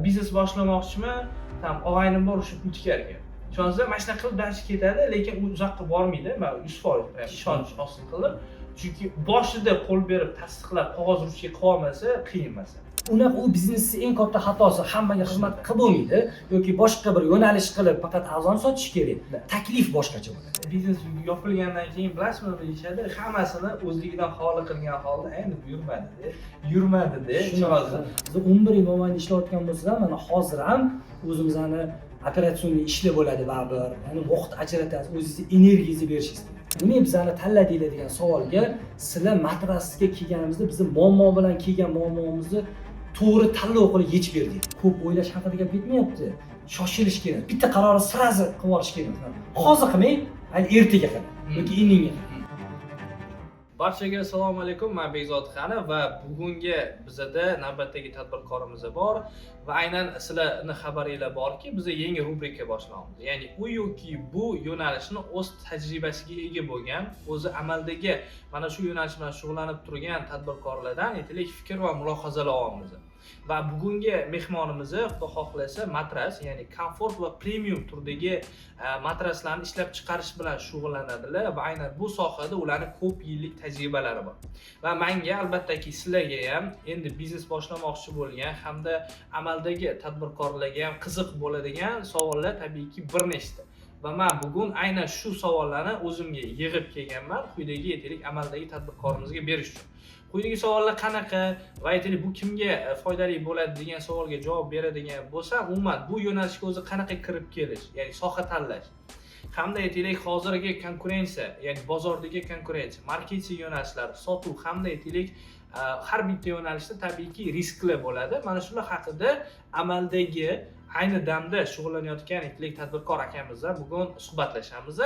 Biznes boshlamoqchiman, там og'aynim bor, o'sha pul tikar ekan, tushunasizmi? Mana shunaqa qilib дальше ketadi, lekin u uzoqqa bormaydi. Man 100% prям ishonch hosil qildim, chunki boshida qo'l berib, tasdiqlab, qog'oz ruchka qilib olmasa, qiyin masala. Unaqa, u biznesni eng katta xatosi, hammaga xizmat qilib bo'lmaydi yoki boshqa bir yo'nalish qilib, faqat arzon sotish kerak. Taklif boshqacha bo'ladi. Biznes yopilgandan keyin, bilasizmi, nima deyishadi? Hammasini o'zligidan xoli qilgan holda endi buyurmadida, yurmadida. Shunaqa. Biz 11 yil mobaynida ishlayotgan bo'lsa ham, mana hozir ham o'zimizni операционный ishlar bo'ladi baribir, ya'ni vaqt ajratasiz, o'zingizni energiyangizni berishingiz kerak. Nimaga bizani tanladinglar degan savolga, sizlar matrasga kelganimizda bizni muammo bilan kelgan muammomizni to'g'ri tanlov qilib yechib berdinglar. Ko'p o'ylash haqida gap ketmayapti, shoshilish kerak, bitta qarorni сразу qilib olish kerak. Hozir qilmang, hali ertaga qiling yoki indinga qiling. Barchaga assalomu alaykum, man Bekzod Xani va bugungi bizada navbatdagi tadbirkorimiz bor. Va aynan sizlarni xabaringlar borki, biz yangi rubrika boshlayapmiz, ya'ni u yoki bu yo'nalishni o'z tajribasiga ega bo'lgan, o'zi amaldagi mana shu yo'nalish bilan shug'ullanib turgan tadbirkorlardan, aytaylik, fikr va mulohazalar olamiz. Va bugungi mehmonimiz, xudo xohlasa, matras, ya'ni komfort va premium turdagi matraslarni ishlab chiqarish bilan shug'ullanadilar va aynan bu sohada ularni ko'p yillik tajribalari bor. Va manga, albattaki, sizlarga ham, endi biznes boshlamoqchi bo'lgan hamda amaldagi tadbirkorlarga ham qiziq bo'ladigan savollar tabiiyki bir nechta. Va man bugun aynan shu savollarni o'zimga yig'ib kelganman, quyidagi, aytaylik, amaldagi tadbirkorimizga berish uchun. Quyidagi savollar qanaqa va, aytaylik, bu kimga foydali bo'ladi degan savolga javob beradigan bo'lsam, umuman bu yo'nalishga o'zi qanaqa kirib kelish, ya'ni soha tanlash hamda, aytaylik, hozirgi konkurensiya, ya'ni bozordagi konkurensiya, marketing yo'nalishlari, sotuv hamda, aytaylik, har bitta yo'nalishda tabiiyki risklar bo'ladi. Mana shular haqida amaldagi, ayni damda shug'ullanayotgan, aytaylik, tadbirkor akamiz bilan bugun suhbatlashamiz.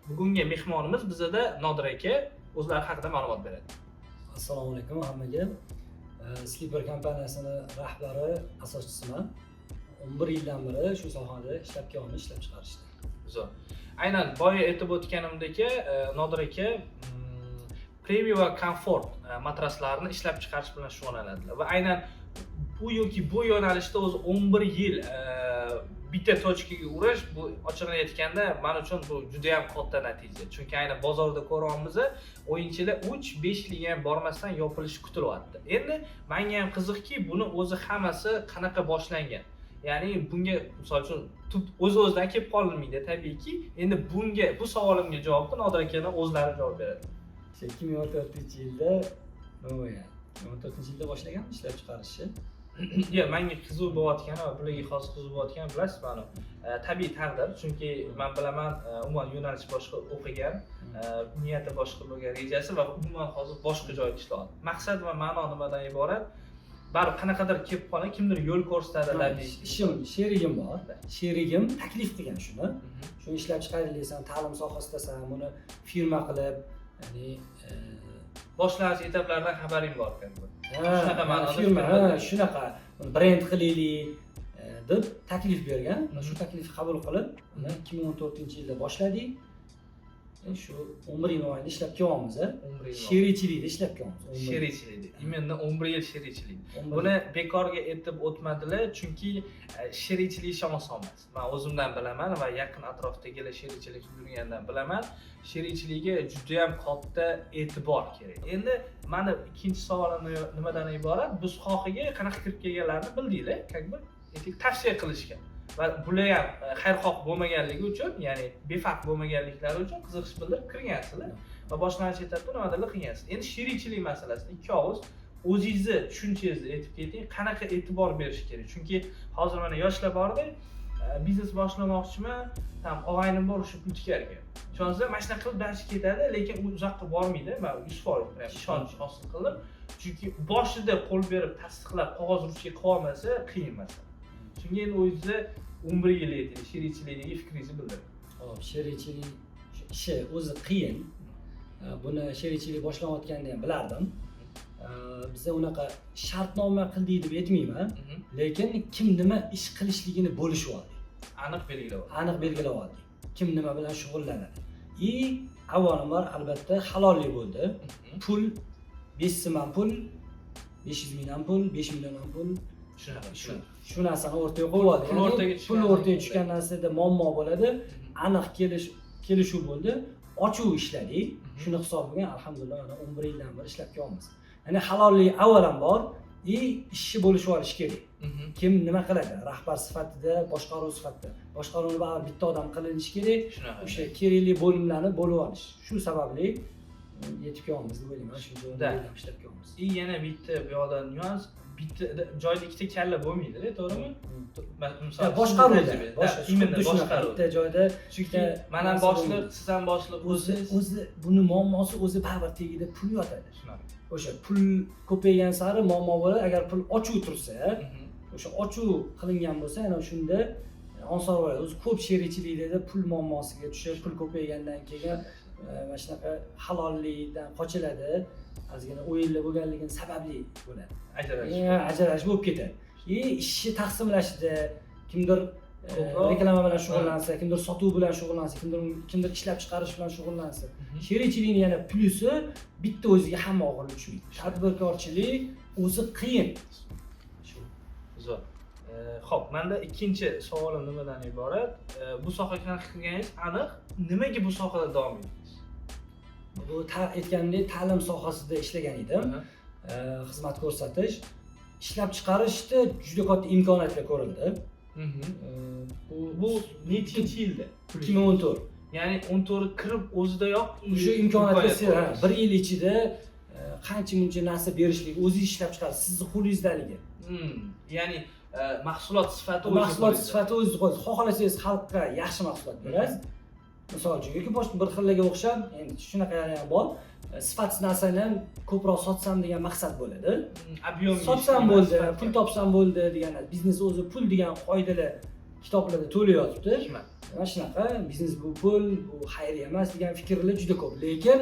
Bugungi mehmonimiz bizada Nodir aka, o'zlari haqida ma'lumot beradi. Assalomu alaykum hammaga. Sleeper kompaniyasini rahbari, asoschisiman. 11 yildan beri shu sohada ishlab kelyapmiz, ishlab chiqarishda. Zo'r. Aynan boya aytib o'tganimdek, Nodir aka premium va komfort matraslarni ishlab chiqarish bilan shug'ullanadilar va aynan bu yoki bu yo'nalishda o'zi 11 yil bitta точка ga urish, bu, ochig'ini aytganda, man uchun bu juda yam katta natija, chunki aynan bozorda ko'ryapmiz, o'yinchilar 3-5 yilga ham bormasdan yopilishi kutilyapti. Endi manga ham qiziqki, buni o'zi hammasi qanaqa boshlangan, ya'ni bunga, misol uchun, tub o'z o'zidan kelib qolinmaydi tabiiyki. Endi bunga, bu savolimga javobni Nodir akani o'zlari javob beradi. O'sha 2014-yilda nima bo'lgan, 2014-yilda boshlaganmiz ishlab chiqarishni. Yo'q, manga qiziq bo'layotgani va bularga hozir qiziq bo'layotgani, bilasizmi, mani tabiiy taqdir, chunki man bilaman, umuman yo'nalish boshqa o'qigan, niyati boshqa bo'lgan, rejasi va umuman hozir boshqa joyda ishlayapti. Maqsad va ma'no nimadan iborat? Baribir qanaqadir kelib qolgan, kimdir yo'l ko'rsatadi tabiiyki. Ishim, sherigim bor, sherigim taklif qilgan shuni. Shuni ishlab chiqaraylik, san ta'lim sohasidasan, buni firma qilib, ya'ni Boshlang'ich etaplaridan xabaring bor, как бы. Ha, Shunaqa ma'noda firma, firma. Ha, shunaqa brend qilaylik deb taklif bergan va shu taklifni qabul qilib, uni 2014-yilda boshladik. Shu 11 yil mobaynida ishlab kelyapmiz. 11 yil. Sherikchilikda ishlab kelyapmiz, 11 yil. Sherikchilikda, именно 11 yil sherikchilik. 11. Buni bekorga aytib o'tmadilar, chunki sherikchilik ishi oson emas. Man o'zimdan bilaman va yaqin atrofdagilar sherikchilik qilib yurgandan bilaman, sherikchilikka judayam katta e'tibor kerak. Endi mani ikkinchi savolim nimadan iborat? Bu sohaga qanaqa kirib kelganlarini bildinglar, как бы, aytaylik, tavsiya qilishgan va bular ham xayrixoh bo'lmaganligi uchun, ya'ni befarq bo'lmaganliklari uchun qiziqish bildirib kirgansizlar va boshlang'ich etapda nimadirlar qilgansiz. Endi sherikchilik masalasida ikki og'iz o'zingizni tushunchangizni aytib keting, qanaqa e'tibor berish kerak? Chunki hozir mana yoshlar borda, biznes boshlamoqchiman, там og'aynim bor, o'sha pul tikar ekan, tushunasizmi? Mana shunaqa qilib дальше ketadi, lekin u uzoqqa bormaydi. Man 100% prям ishonch hosil qildim, chunki boshida qo'l berib, tasdiqlab, qog'oz ruchka qilib olmasa, qiyin masala. Shunga endi o'zingizni 11 yil, aytaylik, sherikchilikdagi fikringizni bildiring. Hop, sherikchilik ishi o'zi qiyin. Buni sherikchilik boshlanayotganda ham bilardim. Biza unaqa shartnoma qildik deb aytmayman, lekin kim nima ish qilishligini bo'lishib oldik. Aniq belgilab. Aniq belgilab oldik, kim nima bilan shug'ullanadi. И avvalambor, albatta, halollik bo'ldi. Pul 5 so'm ham pul, 500 ming ham pul, 5 million ham pul. Shunaqa. Shu narsani o'rtaga qo'yib oldi. Pul Ya'ni o'rtaga pul tushgan o'rtaga tushgan narsada muammo bo'ladi. Aniq kelishuv bo'ldi, ochiq ishladik. Shuni hisobiga, alhamdulillah, mana 11 yildan beri ishlab kelyapmiz. Ya'ni halollik avvalambor и ishni bo'lishib olish kerak. Kim nima qiladi, rahbar sifatida, boshqaruv sifatida, boshqaruvni baribir bitta odam qilinishi kerak. Shunaqa. O'sha kerakli bo'limlarni bo'lib olish, shu sababli yetib kelyapmiz deb o'ylayman, shuncha 11 yildan ishlab kelyapmiz. И yana bitta bu yoqda nyuans: bitta joyda ikkita kalla bo'lmaydida, to'g'rimi? Misol, Ya, boshqaruvda tajriba. boshqa, Да, именно, xuddi shunaqa, boshqaruv. bitta joyda Chunki bitta man ham narsa boshliq, bo'lmaydi. siz ham boshliq O'zi bo'lsangiz. O'zi buni muammosi, o'zi baribir tagida pul yotadi. Shunaqa. O'sha pul ko'paygan sari muammo bo'ladi. Agar pul ochiq tursa, o'sha ochiq qilingan bo'lsa, ana shunda oson bo'ladi. O'zi ko'p sherikchiliklarda pul muammosiga tushib, pul ko'paygandan keyin mana shunaqa halollikdan qochiladi, ozgina o'yinlar bo'lganligini sababli bo'ladi. Ajralish. Ajralish bo'lib ketadi. И ishni taqsimlashda kimdir reklama bilan shug'ullansa, kimdir sotuv bilan shug'ullansa, kimdir ishlab chiqarish bilan shug'ullansa. Sherikchilikni yana plyusi, bitta o'ziga hamma og'irlik tushmaydi. Tadbirkorchilik o'zi qiyin. Shu. Zo'r. Xo'p, menda ikkinchi savolim nimadan iborat? Bu sohaga qanaqa kirganingiz aniq. Nimaga bu sohada davom etdingiz? Bu aytganimdek, ta'lim sohasida ishlagan edim. Xizmat ko'rsatish, ishlab chiqarishda juda katta imkoniyatlar ko'rildi. Bu nechinchi yilda? 2014. Ya'ni 14 kirib o'zidayoq O'sha imkoniyatga imkoniyat ha, bor. bir yil ichida qancha muncha narsa berishligi, o'zingiz ishlab chiqarish, sizni qo'lingizdaligi. Ya'ni mahsulot sifati o'zi Mahsulot qo'lingizda. sifati o'zingiz qo'lingizda. Xohlasangiz, xalqqa yaxshi mahsulot berasiz. Misol uchun, yoki boshqa bir xillarga o'xshab, endi shunaqa ham bor. Sifatsiz narsani ham ko'proq sotsam degan maqsad bo'ladi. Объем Sotsam bo'ldi, pul topsam bo'ldi degan, biznes o'zi pul degan qoidalar kitoblarda to'la yotibdi. Hikmat. Mana shunaqa biznes bu pul, bu xayriya emas degan fikrlar juda ko'p. Lekin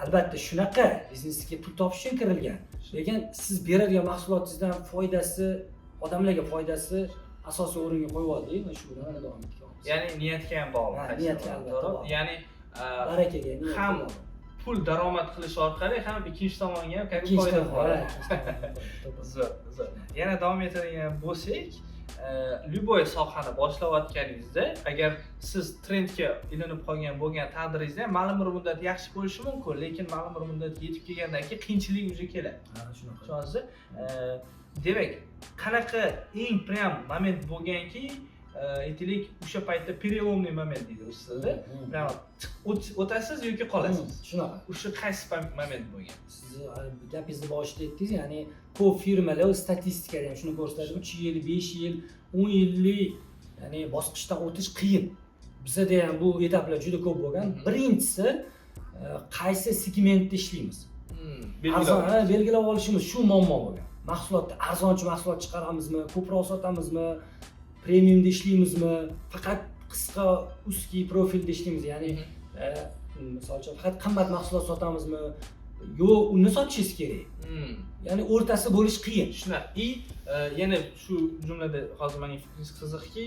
albatta shunaqa biznesga pul topish uchun kirilgan. Lekin siz beradigan mahsulotingizdan foydasi, odamlarga foydasi asosiy o'ringa qo'yib oldik va shu bilan mana davom etgan. Ya'ni niyatga ham bog'liq. Ha, Qaysi niyatga to'g'ri? albatta bog'liq. Ya'ni Barakaga, niyatga ham bog'liq. pul daromad qilish orqali, ham ikkinchi tomonga ham как Ikkinchi foyda tomon, bo'ladi. ha, ikkinchi tomon, to'g'ri. Zo'r, zo'r. Yana davom etadigan bo'lsak, любой sohani boshlayotganingizda, agar siz trendga ilinib qolgan bo'lgan taqdiringizda ham ma'lum bir muddat yaxshi bo'lishi mumkin, lekin ma'lum bir muddat yetib kelgandan keyin qiyinchilik уже keladi. Ha, shunaqa. Tushunasizmi? Demak, qanaqa eng прям moment bo'lganki, aytaylik, o'sha paytda переломный момент deydi rus tilida. Прям o'tasiz yoki qolasiz. Shunaqa. O'sha qaysi moment bo'lgan? Sizni gapingizni boshida aytdingiz, ya'ni ko'p firmalar, statistikada ham shuni ko'rsatadi, 3 yil, 5 yil, 10 yillik, ya'ni bosqichdan o'tish qiyin. Bizada ham bu etaplar juda ko'p bo'lgan. Birinchisi, qaysi segmentda ishlaymiz, arzon, ha, belgilab olishimiz, shu muammo bo'lgan. Mahsulotni arzonchi mahsulot chiqaramizmi, ko'proq sotamizmi, premiumda ishlaymizmi, faqat qisqa узкий profilda ishlaymiz, ya'ni misol uchun, faqat qimmat mahsulot sotamizmi, yo'q, uni sotishingiz kerak. Ya'ni o'rtasi bo'lish qiyin. Shunaqa. И yana shu jumlada hozir mening fikringiz qiziqki,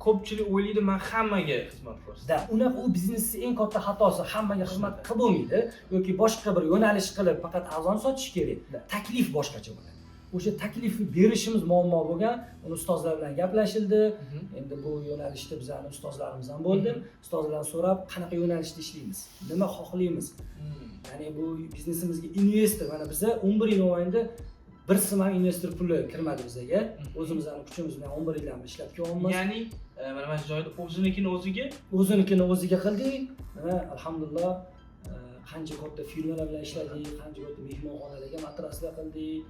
ko'pchilik o'ylaydi, man hammaga xizmat ko'rsataman. Да, unaqa, u biznesni eng katta xatosi, hammaga xizmat qilib bo'lmaydi yoki boshqa bir yo'nalish qilib faqat arzon sotish kerak. Taklif boshqacha bo'ladi. O'sha taklifni berishimiz muammo bo'lgan. Uni ustozlar bilan gaplashildi. Endi bu yo'nalishda bizani ustozlarimiz ham bo'ldi. Ustozlardan so'rab, qanaqa yo'nalishda ishlaymiz, nima xohlaymiz, ya'ni bu biznesimizga investor, mana biza 11 yil mobaynida bir so'm ham investor puli kirmadi bizaga. O'zimizni kuchimiz bilan 11 yildan beri ishlab kelyapmiz. Ya'ni mana shu joyda o'zinikini o'ziga. O'zinikini o'ziga qildik. Mana, alhamdulillah, qancha katta firmalar bilan ishladik, qancha katta mehmonxonalarga matraslar qildik,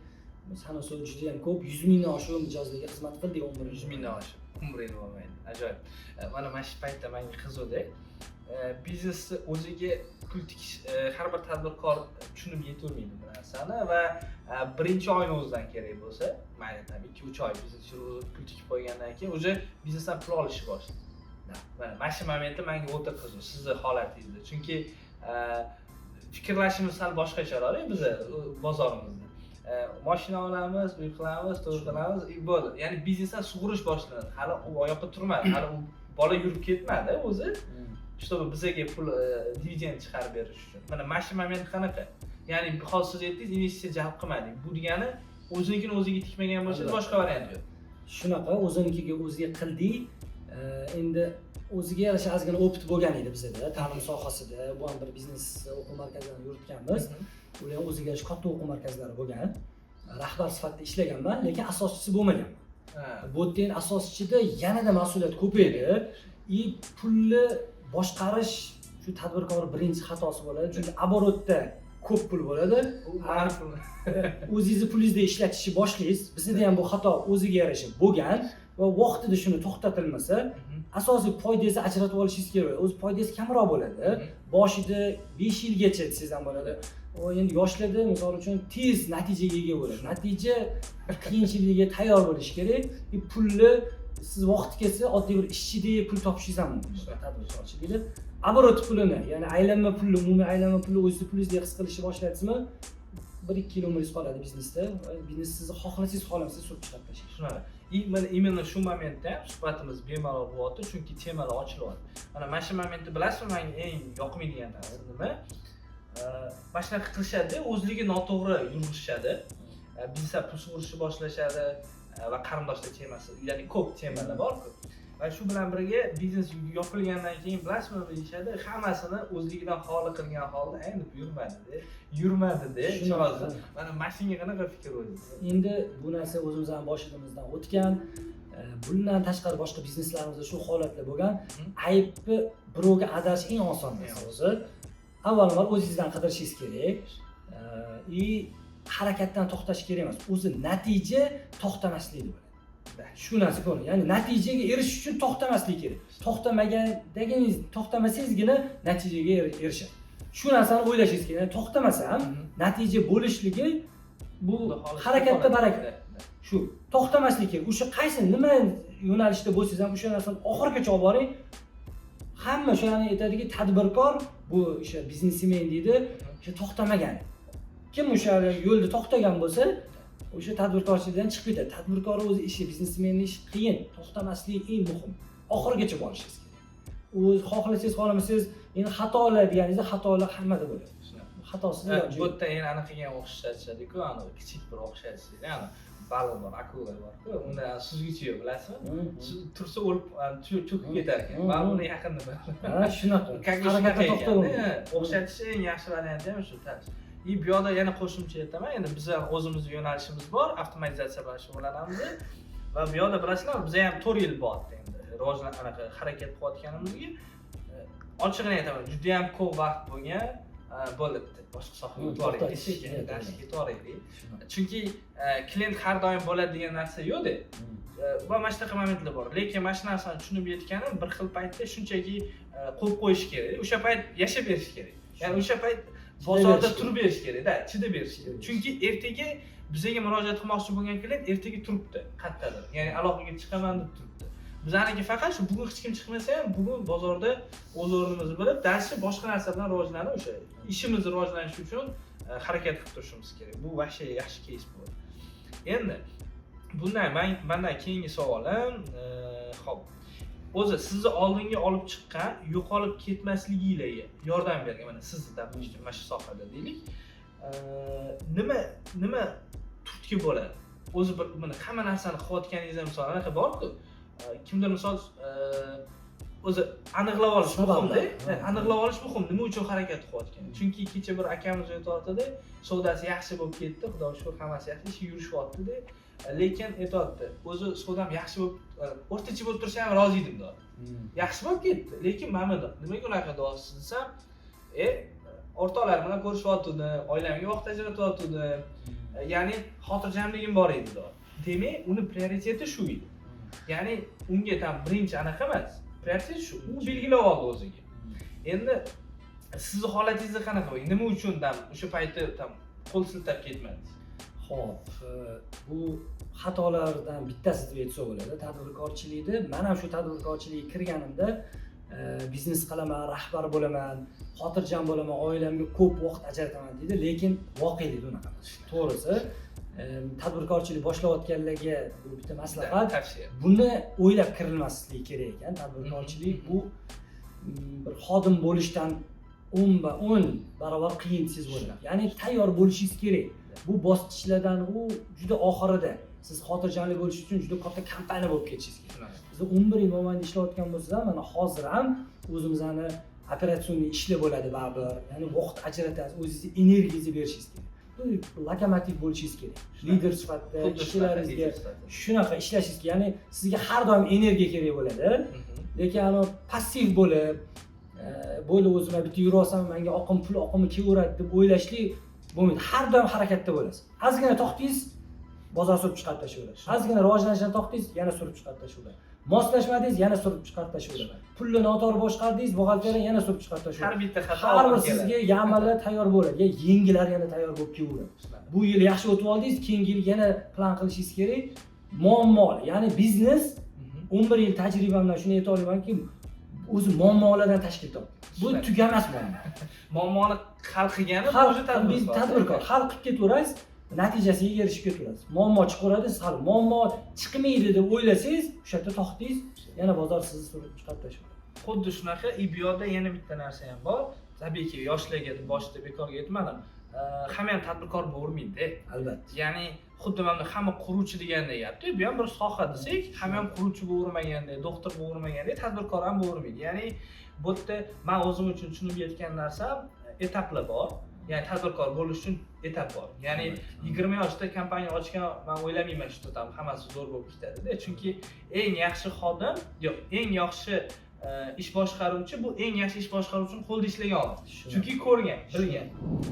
sanoqsiz, juda yam ko'p, 100 mingdan oshiq mijozlarga xizmat qildik 11 100 mingdan oshiq 11 yil mobaynida, ajoyib. Mana shu paytda manga qiziqda, biznesni o'ziga pul tikish, har bir tadbirkor tushunib yetolmaydi bu narsani va birinchi oyni o'zidan kerak bo'lsa, mayli, там 2-3 oy biznes yurg'izib, pul tikib qo'ygandan keyin уже biznesdan pul olishni boshlaydi. Mana shu momentda manga o'ta qiziq sizni holatingizda, chunki fikrlashimiz sal boshqacharoq biza bozorimizda. Moshina olamiz, uy qilamiz, to'y qilamiz и bo'ldi. Ya'ni biznesdan sug'urish boshlanadi, hali u oyoqqa turmadi, hali u bola yurib ketmadi o'zi, чтобы bizaga pul, dividend chiqarib berish uchun. Mana shu moment qanaqa? Ya'ni hozir siz aytdingiz, investitsiya jalb qilmadik, bu degani O'zinikini o'ziga tikmagan bo'lsangiz, boshqa variant yo'q. Shunaqa, o'zinikiga o'ziga qildik. Endi o'ziga yarasha ozgina опыт bo'lgan edi bizada ta'lim sohasida. Bu ham bir biznes o'quv markazlarini yuritganmiz, ular ham o'ziga yarasha katta o'quv markazlari bo'lgan. Rahbar sifatida ishlaganman, lekin asoschisi bo'lmaganman. Bu yerda endi asoschida yanada mas'uliyat ko'paydi и pulni boshqarish shu tadbirkorni birinchi xatosi bo'ladi, chunki оборот da ko'p pul bo'ladi. U mani pul. O'zingizni pulingizda ishlatishni boshlaysiz. Bizda ham bu xato o'ziga yarasha bo'lgan va vaqtida shuni to'xtatilmasa, asosiy foydangizni ajratib olishingiz kerak. O'zi foydangiz kamroq bo'ladi boshida, 5 yilgacha desangiz ham bo'ladi. U endi yoshlarda, misol uchun, tez natijaga ega bo'ladi. Natija qiyinchiligiga tayyor bo'lish kerak и pulni siz vaqti kelsa oddiy bir ishchidek pul topishingiz ham mumkin. Tadbirkorchilikda оборот pulini, ya'ni aylanma pulni, umumiy aylanma pulni o'zingizni pulingizdek his qilishni boshladingizmi, 1-2 yil umringiz qoladi biznesda. Biznes sizni xohlasangiz, xohlamasangiz surib chiqarib tashlaydi. Shunaqa. И mana именно shu momentda ham suhbatimiz bemalol bo'lyapti, chunki temalar ochilyapti. Mana shu momentda, bilasizmi, menga eng yoqmaydigan narsa nima? Mana shunaqa qilishadi, o'zligi noto'g'ri yurg'izishadi, biznesga pul sug'urishni boshlashadi va qarindoshlar temasi, ya'ni ko'p temalar borku. Va shu bilan birga biznes yopilgandan keyin, bilasizmi, nima deyishadi? Hammasini o'zligidan xoli qilgan holda endi yurmadida, yurmadida. Shunaqa. Mana shunga qanaqa fikr o'zingiz? Endi bu narsa o'zimizni boshimizdan o'tgan. Bundan tashqari boshqa bizneslarimizda shu holatlar bo'lgan. Aybni birovga ag'darish eng oson narsa o'zi. Avvalambor o'zingizdan qidirishingiz kerak и harakatdan to'xtash kerak emas. O'zi natija to'xtamaslikda bo'ladi. Shu narsa ko'rinadi, ya'ni natijaga erishish uchun to'xtamaslik kerak. To'xtamagandagingiz, to'xtamasangizgina natijaga erishadi. Shu narsani o'ylashingiz kerak. Ya'ni to'xtamasam natija bo'lishligi, bu Xudo xohlasa harakatda baraka. Shu to'xtamaslik kerak. O'sha qaysi nima yo'nalishda bo'lsangiz ham, o'sha narsani oxirigacha olib boring. Hamma o'shani aytadiki, tadbirkor bu o'sha biznesmen deydi, o'sha to'xtamagan. Kim o'sha yo'lda to'xtagan bo'lsa, o'sha tadbirkorchilikdan chiqib ketadi. Tadbirkor o'zi ishi, biznesmenni ishi qiyin. To'xtamaslik eng muhim, oxirigacha borishingiz kerak. O'zi xohlasangiz, xohlamasangiz, endi xatolar deganingizda, xatolar hammada bo'ladi. Shunaqa. Xatosiz Ha, iloji bu yo'q. yerda yana anaqaga ham o'xshatishadiku, anavi kichik bir o'xshatishadi, ani baliq bor, akula borku, unda suzgichi yo'q, bilasizmi? Tursa o'lib, cho'kib ketar ekan. Man buni yaqinda bildim. Ha, shunaqa. Как бы harakatdan shunaqa to'xtavermaydi. Ekanda, o'xshatish eng yaxshi varianti ham shu. И bu yoqda yana qo'shimcha aytaman, endi biza o'zimizni yo'nalishimiz bor, avtomatizatsiya bilan shug'ullanamiz va bu yoqda, bilasizlar, biza ham 4 yil bo'lyapti endi rivojlan, anaqa harakat qilayotganimizga. Ochig'ini aytaman, juda yam ko'p vaqt bo'lgan, bo'ldi, boshqa sohaga o'tib yuboraylik, to'xtatish, sekin darsga ketib yuboraylik, Shunaqa. chunki klient har doim bo'ladi degan narsa yo'qda. Va mana shunaqa momentlar bor, lekin mana shu narsani tushunib yetganim, bir xil paytda shunchaki qo'yib qo'yish kerak, o'sha payt yashab berish kerak, ya'ni o'sha payt bozorda berish turib berish kerakda, chidab berish kerak, Chidab berish. chunki ertaga bizaga murojaat qilmoqchi bo'lgan klient ertaga turibdi qayerdadir, ya'ni aloqaga chiqaman deb turibdi. Bizaniki faqat shu bugun hech kim chiqmasa ham, bugun bozorda o'z o'rnimizni bilib, дальше boshqa narsa bilan rivojlanib, o'sha ishimiz rivojlanishi uchun harakat qilib turishimiz kerak. Bu вообще yaxshi keys bo'ldi. Endi bundan mandan keyingi savolim, ho'p, o'zi sizni oldinga olib chiqqan, yo'qolib ketmasliginglarga yordam bergan, mana sizni, допустим, mana shu sohada deylik, nima turtki bo'ladi o'zi? Bir mana hamma narsani qilayotganingizda, misol, anaqa borku, kimdir, misol, o'zi aniqlab olish muhimda. Sabablar. Aniqlab olish muhim, nima uchun harakat qilayotgan. Chunki kecha bir akamiz aytyaptida, savdosi yaxshi bo'lib ketdi, xudoga shukur, hammasi yaxshi, ishi yurishyaptida, lekin aytyapti, o'zi savdom yaxshi bo'lib, o'rtacha bo'lib tursa ham rozi edim, deyapti. Yaxshi bo'lib ketdi, lekin mana bu nimaga unaqa deyapsiz desam, o'rtoqlar bilan ko'rishyotgandim, oilamga vaqt ajratyotgandim, ya'ni xotirjamligim bor edi, deyapti. Demak, uni prioriteti shu edi, ya'ni unga там birinchi anaqa emas, prioritet shu, u belgilab oldi o'ziga. Endi sizni holatingizda qanaqa bo'lgan? Nima uchun там o'sha payti там qo'l siltab ketmadingiz? Ho'p, bu xatolardan bittasi deb aytsa bo'ladi tadbirkorchilikda. Man ham shu tadbirkorchilikka kirganimda biznes qilaman, rahbar bo'laman, xotirjam bo'laman, oilamga ko'p vaqt ajrataman deydi, lekin voqelikda unaqa emas. To'g'risi, tadbirkorchilik boshlayotganlarga bu bitta maslahat. Tavsiya. Buni o'ylab kirilmasligi kerak ekan. Tadbirkorchilik bu bir xodim bo'lishdan 10 barobar qiyin desangiz bo'ladi, ya'ni tayyor bo'lishingiz kerak. Bu bosqichlardan u juda oxirida siz xotirjamlik bo'lish uchun juda katta kompaniya bo'lib ketishingiz kerak. Biz 11 yil mobaynida ishlayotgan bo'lsangiz ham, mana hozir ham o'zimizni операционный ishlar bo'ladi baribir. Ya'ni vaqt ajratasiz, o'zingizni energiyangizni berishingiz kerak. Bu lokomotiv bo'lishingiz kerak. Lider sifatida Xuddi shunaqa, ishlaringizga lider sifatida. Shunaqa ishlashingiz kerak. Ya'ni sizga har doim energiya kerak bo'ladi. Lekin anavi passiv bo'lib, bo'ldi, o'zim bitta yurolsam, menga oqim, pul oqimi kelaveradi deb o'ylashlik bo'lmaydi. Har doim harakatda bo'lasiz. Ozgina to'xtaysiz, bozor surib chiqarib tashlayveradi. Ozgina rivojlanishdan to'xtaysiz, yana surib chiqarib tashlayveradi. Moslashmadingiz, yana surib chiqarib tashlayveradi. Pulni noto'g'ri boshqardingiz, buxgalteriya yana surib chiqarib tashlayveradi. Har bitta xato Har bir olib keladi. Sizga яма lar tayyor bo'ladi, ya yengillar yana tayyor bo'lib kelaveradi. Bu yil yaxshi o'tib oldingiz, keyingi yil yana plan qilishingiz kerak. Muammo, ya'ni biznes 11 yil tajribamdan shuni ayta olamanki, o'zi muammolardan tashkil topgan. Bu Shunaqa. tugamas muammo. Muammoni hal qilgani Hal o'zi tadbirkor. Biz tadbirkor hal qilib ketaverasiz, natijasiga erishib ketaverasiz. Muammo chiqaveradi, siz hal muammo chiqmaydi deb o'ylasangiz, o'sha yerda to'xtaysiz, yana bozor sizni surib chiqarib tashlaydi. Xuddi shunaqa. И bu yoqda yana bitta narsa ham bor. Tabiiyki, yoshlarga boshida bekorga aytmadim. Hamma ham tadbirkor bo'lavermaydi. Albatta. Ya'ni xuddi mana hamma quruvchi degandek gapda, bu ham bir soha desak, hamma ham quruvchi bo'lavermagandek, doktor bo'lavermagandek, tadbirkor ham bo'lavermaydi. Ya'ni bu yerda man o'zim uchun tushunib yetgan narsam, etaplar bor. Ya'ni tadbirkor bo'lish uchun etap bor. Ya'ni 20 yoshda kompaniya ochgan, man o'ylamayman, что там hammasi zo'r bo'lib ketadida. Chunki eng yaxshi xodim, yo'q, eng yaxshi ish boshqaruvchi, bu eng yaxshi ish boshqaruvchini qo'lida ishlagan odam, chunki ko'rgan, bilgan.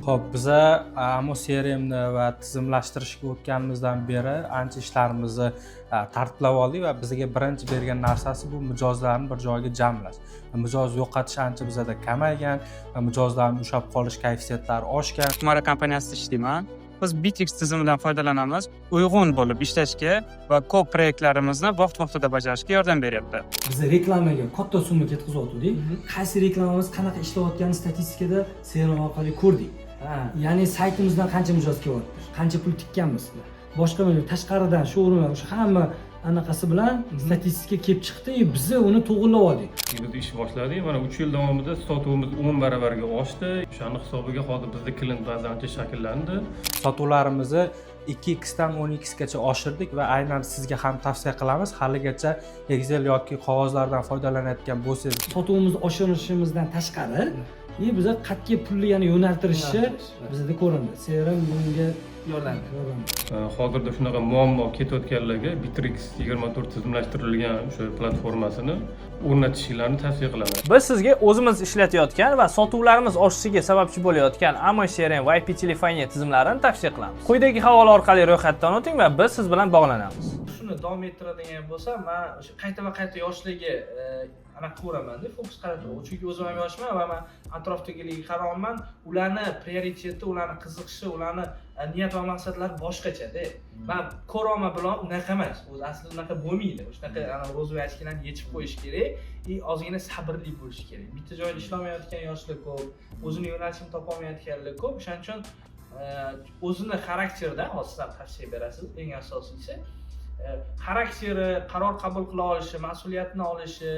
Ho'p, biza Amo CRMni va tizimlashtirishga o'tganimizdan beri ancha ishlarimizni tartiblab oldik va bizga birinchi bergan narsasi bu mijozlarni bir joyga jamlash. Mijoz yo'qotish ancha bizada kamaygan va mijozlarni ushlab qolish koeffitsitentlari oshgan. Mara kompaniyasida ishlayman. Biz Bitrix tizimidan foydalanamiz. Uyg'un bo'lib ishlashga va ko'p proyektlarimizni vaqt vaqtida bajarishga yordam beryapti. Biz reklamaga katta summa ketkazyotgandik. Qaysi reklamamiz qanaqa ishlayotganini statistikada CRM orqali ko'rdik. Ya'ni saytimizdan qancha mijoz kelyapti, qancha pul tikkanmiz, boshqa tashqaridan showroom, o'sha hamma anaqasi bilan statistika kelib chiqdi и biza uni to'g'irlab oldik. Biz ish boshladik, mana 3 yil davomida sotuvimiz 10 baravarga oshdi. O'shani hisobiga hozir bizda klient baza ancha shakllandi. Sotuvlarimizni 2 dan 10 gacha oshirdik va aynan sizga ham tavsiya qilamiz, haligacha Excel yoki qog'ozlardan foydalanayotgan bo'lsangiz. Sotuvimizni oshirishimizdan tashqari и biza qayerga pulni yana yo'naltirishni bizada ko'rindi. CRM bunga Yordam. Yordam. Hozirda shunaqa muammo ketayotganlarga Bitrix 24 tizimlashtirilgan o'sha platformasini o'rnatishlarini tavsiya qilaman. Biz sizga o'zimiz ishlatayotgan va sotuvlarimiz oshishiga sababchi bo'layotgan Amo CRM va IP telefoniya tizimlarini tavsiya qilamiz. Quyidagi havola orqali ro'yxatdan o'ting va biz siz bilan bog'lanamiz. Shuni davom ettiradigan bo'lsam, man o'sha qayta va qayta yoshlarga anaqa qilaveramanda, fokus qarataman. Chunki o'zim ham yoshman va man atrofdagilarga qarayapman. Ularni prioriteti, ularni qiziqishi, ularni niyat va maqsadlari boshqachada. Man ko'ryapman, bilan unaqa emas. O'zi aslida unaqa bo'lmaydi. Shunaqa ana розовый очки larni yechib qo'yish kerak и ozgina sabrli bo'lish kerak. Bitta joyda ishlamayotgan yoshlar ko'p, o'zini yo'nalishini topolmayotganlar ko'p. O'shaning uchun o'zini xarakteridan, hozir siz ham tavsiya berasiz, eng asosiysi xarakteri, qaror qabul qila olishi, mas'uliyatni olishi,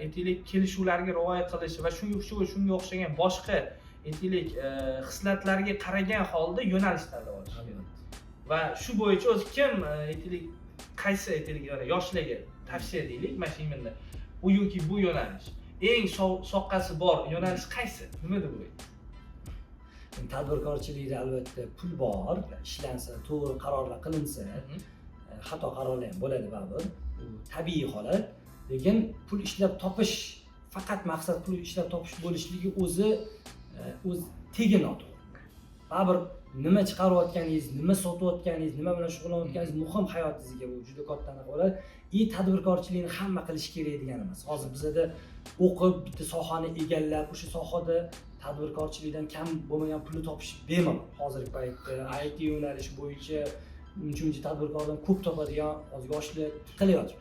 aytaylik, kelishuvlarga rioya qilishi va shunga shu shunga o'xshagan boshqa, aytaylik, xislatlarga qaragan holda yo'nalish tanlab olish kerak. Va shu bo'yicha o'zi kim, aytaylik, qaysi, aytaylik, mana yoshlarga tavsiya deylik, mana shu именно u yoki bu yo'nalish, eng soqqasi bor yo'nalish qaysi, nima deb o'ylaysiz? Tadbirkorchilikda albatta pul bor, ishlansa, to'g'ri qarorlar qilinsa. Xato qarorlar ham bo'ladi baribir, bu tabiiy holat. Lekin pul ishlab topish, faqat maqsad pul ishlab topish bo'lishligi o'zi o'z tegi noto'g'ri. Baribir nima chiqarayotganingiz, nima sotayotganingiz, nima bilan shug'ullanayotganingiz muhim hayotingizga, bu juda katta anaqa bo'ladi. И tadbirkorchilikni hamma qilishi kerak degani emas. Hozir bizada o'qib, bitta sohani egallab, o'sha sohada tadbirkorchilikdan kam bo'lmagan pulni topish bemalol. Hozirgi paytda IT yo'nalishi bo'yicha uncha muncha tadbirkordan ko'p topadigan hozir yoshlar tiqilyapti.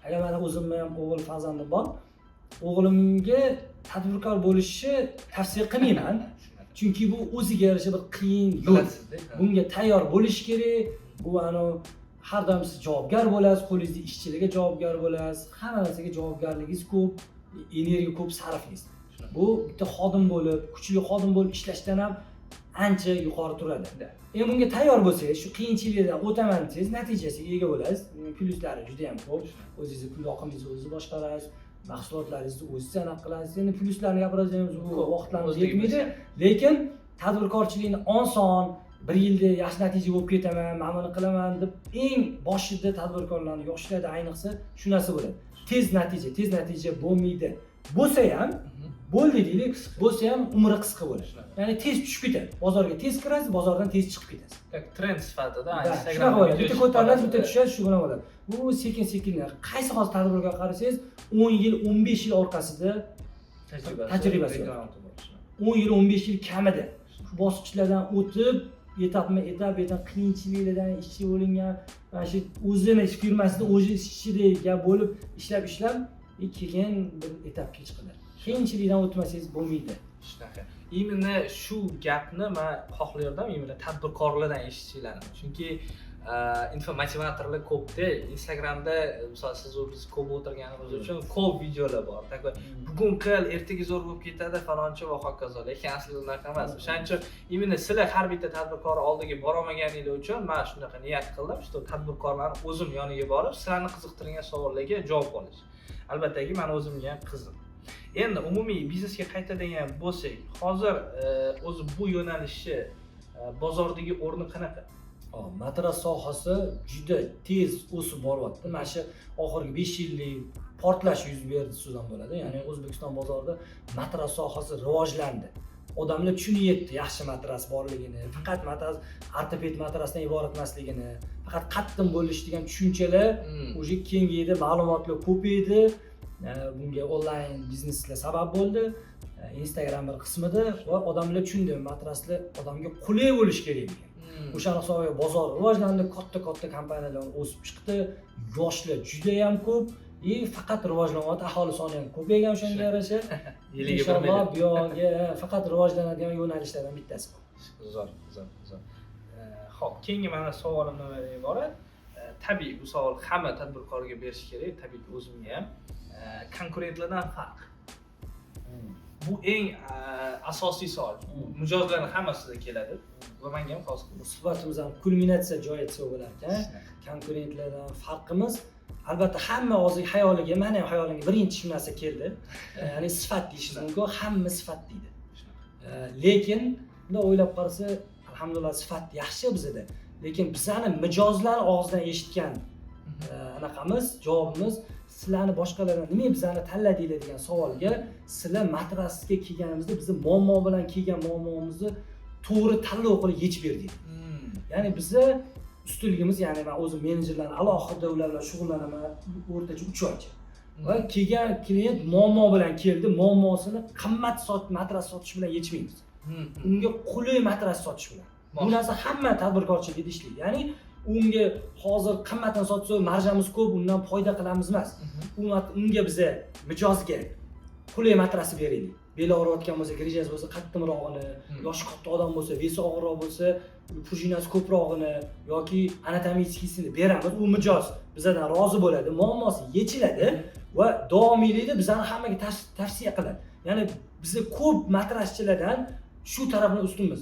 Agar mani o'zimni ham o'g'il farzandim bor, o'g'limga tadbirkor bo'lishni tavsiya qilmayman, chunki bu o'ziga yarasha bir qiyin yo'l. Bilasizda. Bunga tayyor bo'lish kerak. Bu anavi har doim siz javobgar bo'lasiz, qo'lingizdagi ishchilarga javobgar bo'lasiz, hamma narsaga javobgarligingiz ko'p, energiya ko'p sarflaysiz. Bu bitta xodim bo'lib, kuchli xodim bo'lib ishlashdan ham Ancha yuqori turadi. Да. Endi bunga tayyor bo'lsangiz, shu qiyinchiliklardan o'taman desangiz, natijasiga ega bo'lasiz. Plyuslari juda ham ko'p. O'zingizni pul oqimingizni o'zingiz boshqarasiz, mahsulotlaringizni o'zingiz anaqa qilasiz. Endi plyuslarni gapiradigan bo'lsak, Ko'p. vaqtlarimiz O'zligi yetmaydi. bo'lsa. Lekin tadbirkorchilikni oson, bir yilda yaxshi natija bo'lib ketaman, mana buni qilaman deb eng boshida tadbirkorlarni, yoshlarda ayniqsa shu narsa bo'ladi. Tez natija, tez natija bo'lmaydi. Bo'lsa ham, bo'ldi deylik, bo'lsa ham umri qisqa bo'ladi. Shunaqa. Ya'ni tez tushib ketadi. Bozorga tez kirasiz, bozordan tez chiqib ketasiz. Как тренд sifatida Да, Instagram shunaqa bo'ladi. video Bitta chiqib ko'tarilasiz, bitta qoladi. tushadi, shu bilan bo'ladi. Bu sekin sekin qaysi hozir tadbirkorga qarasangiz, 10 yil, 15 yil orqasida tajribasi, tajribasi yo'q. background bor. 10 yil, 15 yil kamida shu bosqichlardan o'tib, etapma etap etap qiyinchiliklardan ishchi bo'lingan, mana shu o'zini firmasida o'zi ishchidek gap bo'lib ishlab ishlab keyin bir etapga chiqadi. Qiyinchilikdan o'tmasangiz bo'lmaydi. Shunaqa. Именно shu gapni man xohlardim, именно tadbirkorlardan eshitishlarni. Chunki infomotivatorlar ko'pda, Instagramda, misol, siz u biz ko'p o'tirganimiz uchun ko'p videolar bor. Такой bugun qil, ertaga zo'r bo'lib ketadi, falonchi va hokazo. Lekin aslida unaqa emas. O'shaning uchun именно sizlar har bitta tadbirkor oldiga borolmaganinglar uchun man shunaqa niyat qildim, что tadbirkorlarni o'zim yoniga borib, sizlarni qiziqtirgan savollarga javob olish. Albattaki, mani o'zimga ham qiziq. Endi umumiy biznesga qaytadigan bo'lsak, hozir o'zi bu yo'nalishi bozordagi o'rni qanaqa? Hop, matras sohasi juda tez o'sib boryapti. Mana shu oxirgi 5 yillik portlash yuz berdi desam ham bo'ladi. Ya'ni O'zbekiston bozorida matras sohasi rivojlandi. Odamlar tushunib yetdi yaxshi matras borligini, faqat matras ortoped matrasdan iborat emasligini, faqat qattiq bo'lish degan tushunchalar уже kengaydi, ma'lumotlar ko'paydi. Bunga onlayn bizneslar sabab bo'ldi. Instagram bir qismida va odamlar tushundi, matraslar odamga qulay bo'lishi kerak degan. O'shani hisobiga bozor rivojlandi, katta katta kompaniyalar o'sib chiqdi, yoshlar juda ham ko'p и faqat rivojlanyapti, aholi soni ham ko'paygan o'shanga yarasha. Yiliga bir Inshaalloh million. bu yog'iga faqat rivojlanadigan yo'nalishlardan bittasi bu. Zo'r, zo'r, zo'r. Xo'p, keyingi mana savolim nimadan iborat? Tabiiy, bu savol hamma tadbirkorga berish kerak, tabiiyki o'zimga ham. Konkurentlardan farq. Bu eng asosiy savol. Mijozlarni hammasida keladi va menga ham hozir. Bu suhbatimiz ham kulminatsiya joyi desa bo'lar ekan. Konkurentlardan farqimiz, albatta, hamma hozir xayoliga, mani ham xayolimga birinchi shu narsa keldi. Ya'ni sifat deyishingiz mumkin, hamma sifat deydi. Lekin bunday o'ylab qarasa, alhamdulillah, sifat yaxshi bizada. Lekin bizani mijozlar og'zidan eshitgan anaqamiz, javobimiz, sizlarni boshqalardan nimaga bizani tanladinglar degan savolga, sizlar matrasga kelganimizda bizni muammo bilan kelgan muammomizni to'g'ri tanlov qilib yechib berdinglar. Ya'ni biza ustunligimiz, ya'ni man o'zim menejerlarni alohida ular bilan shug'ullanaman o'rtacha 3 oycha. Va kelgan klient muammo bilan keldi, muammosini qimmat matras sotish bilan yechmaymiz. Unga qulay matras sotish bilan. Bu narsa hamma tadbirkorchilikda ishlaydi. Ya'ni unga hozir qimmatdan sotsa marjamiz ko'p, undan foyda qilamiz emas. Unga biza mijozga qulay matrasni beraylik. Beli og'riyotgan bo'lsa, грыжа si bo'lsa qattiqrog'ini, yoshi katta odam bo'lsa, вес i og'irroq bo'lsa, prujinasi ko'prog'ini yoki anatomический sini beramiz. U mijoz bizdan rozi bo'ladi, muammosi yechiladi va davomiylikda bizani hammaga tavsiya qiladi. Ya'ni biza ko'p matraschilardan shu tarafini ustunmiz.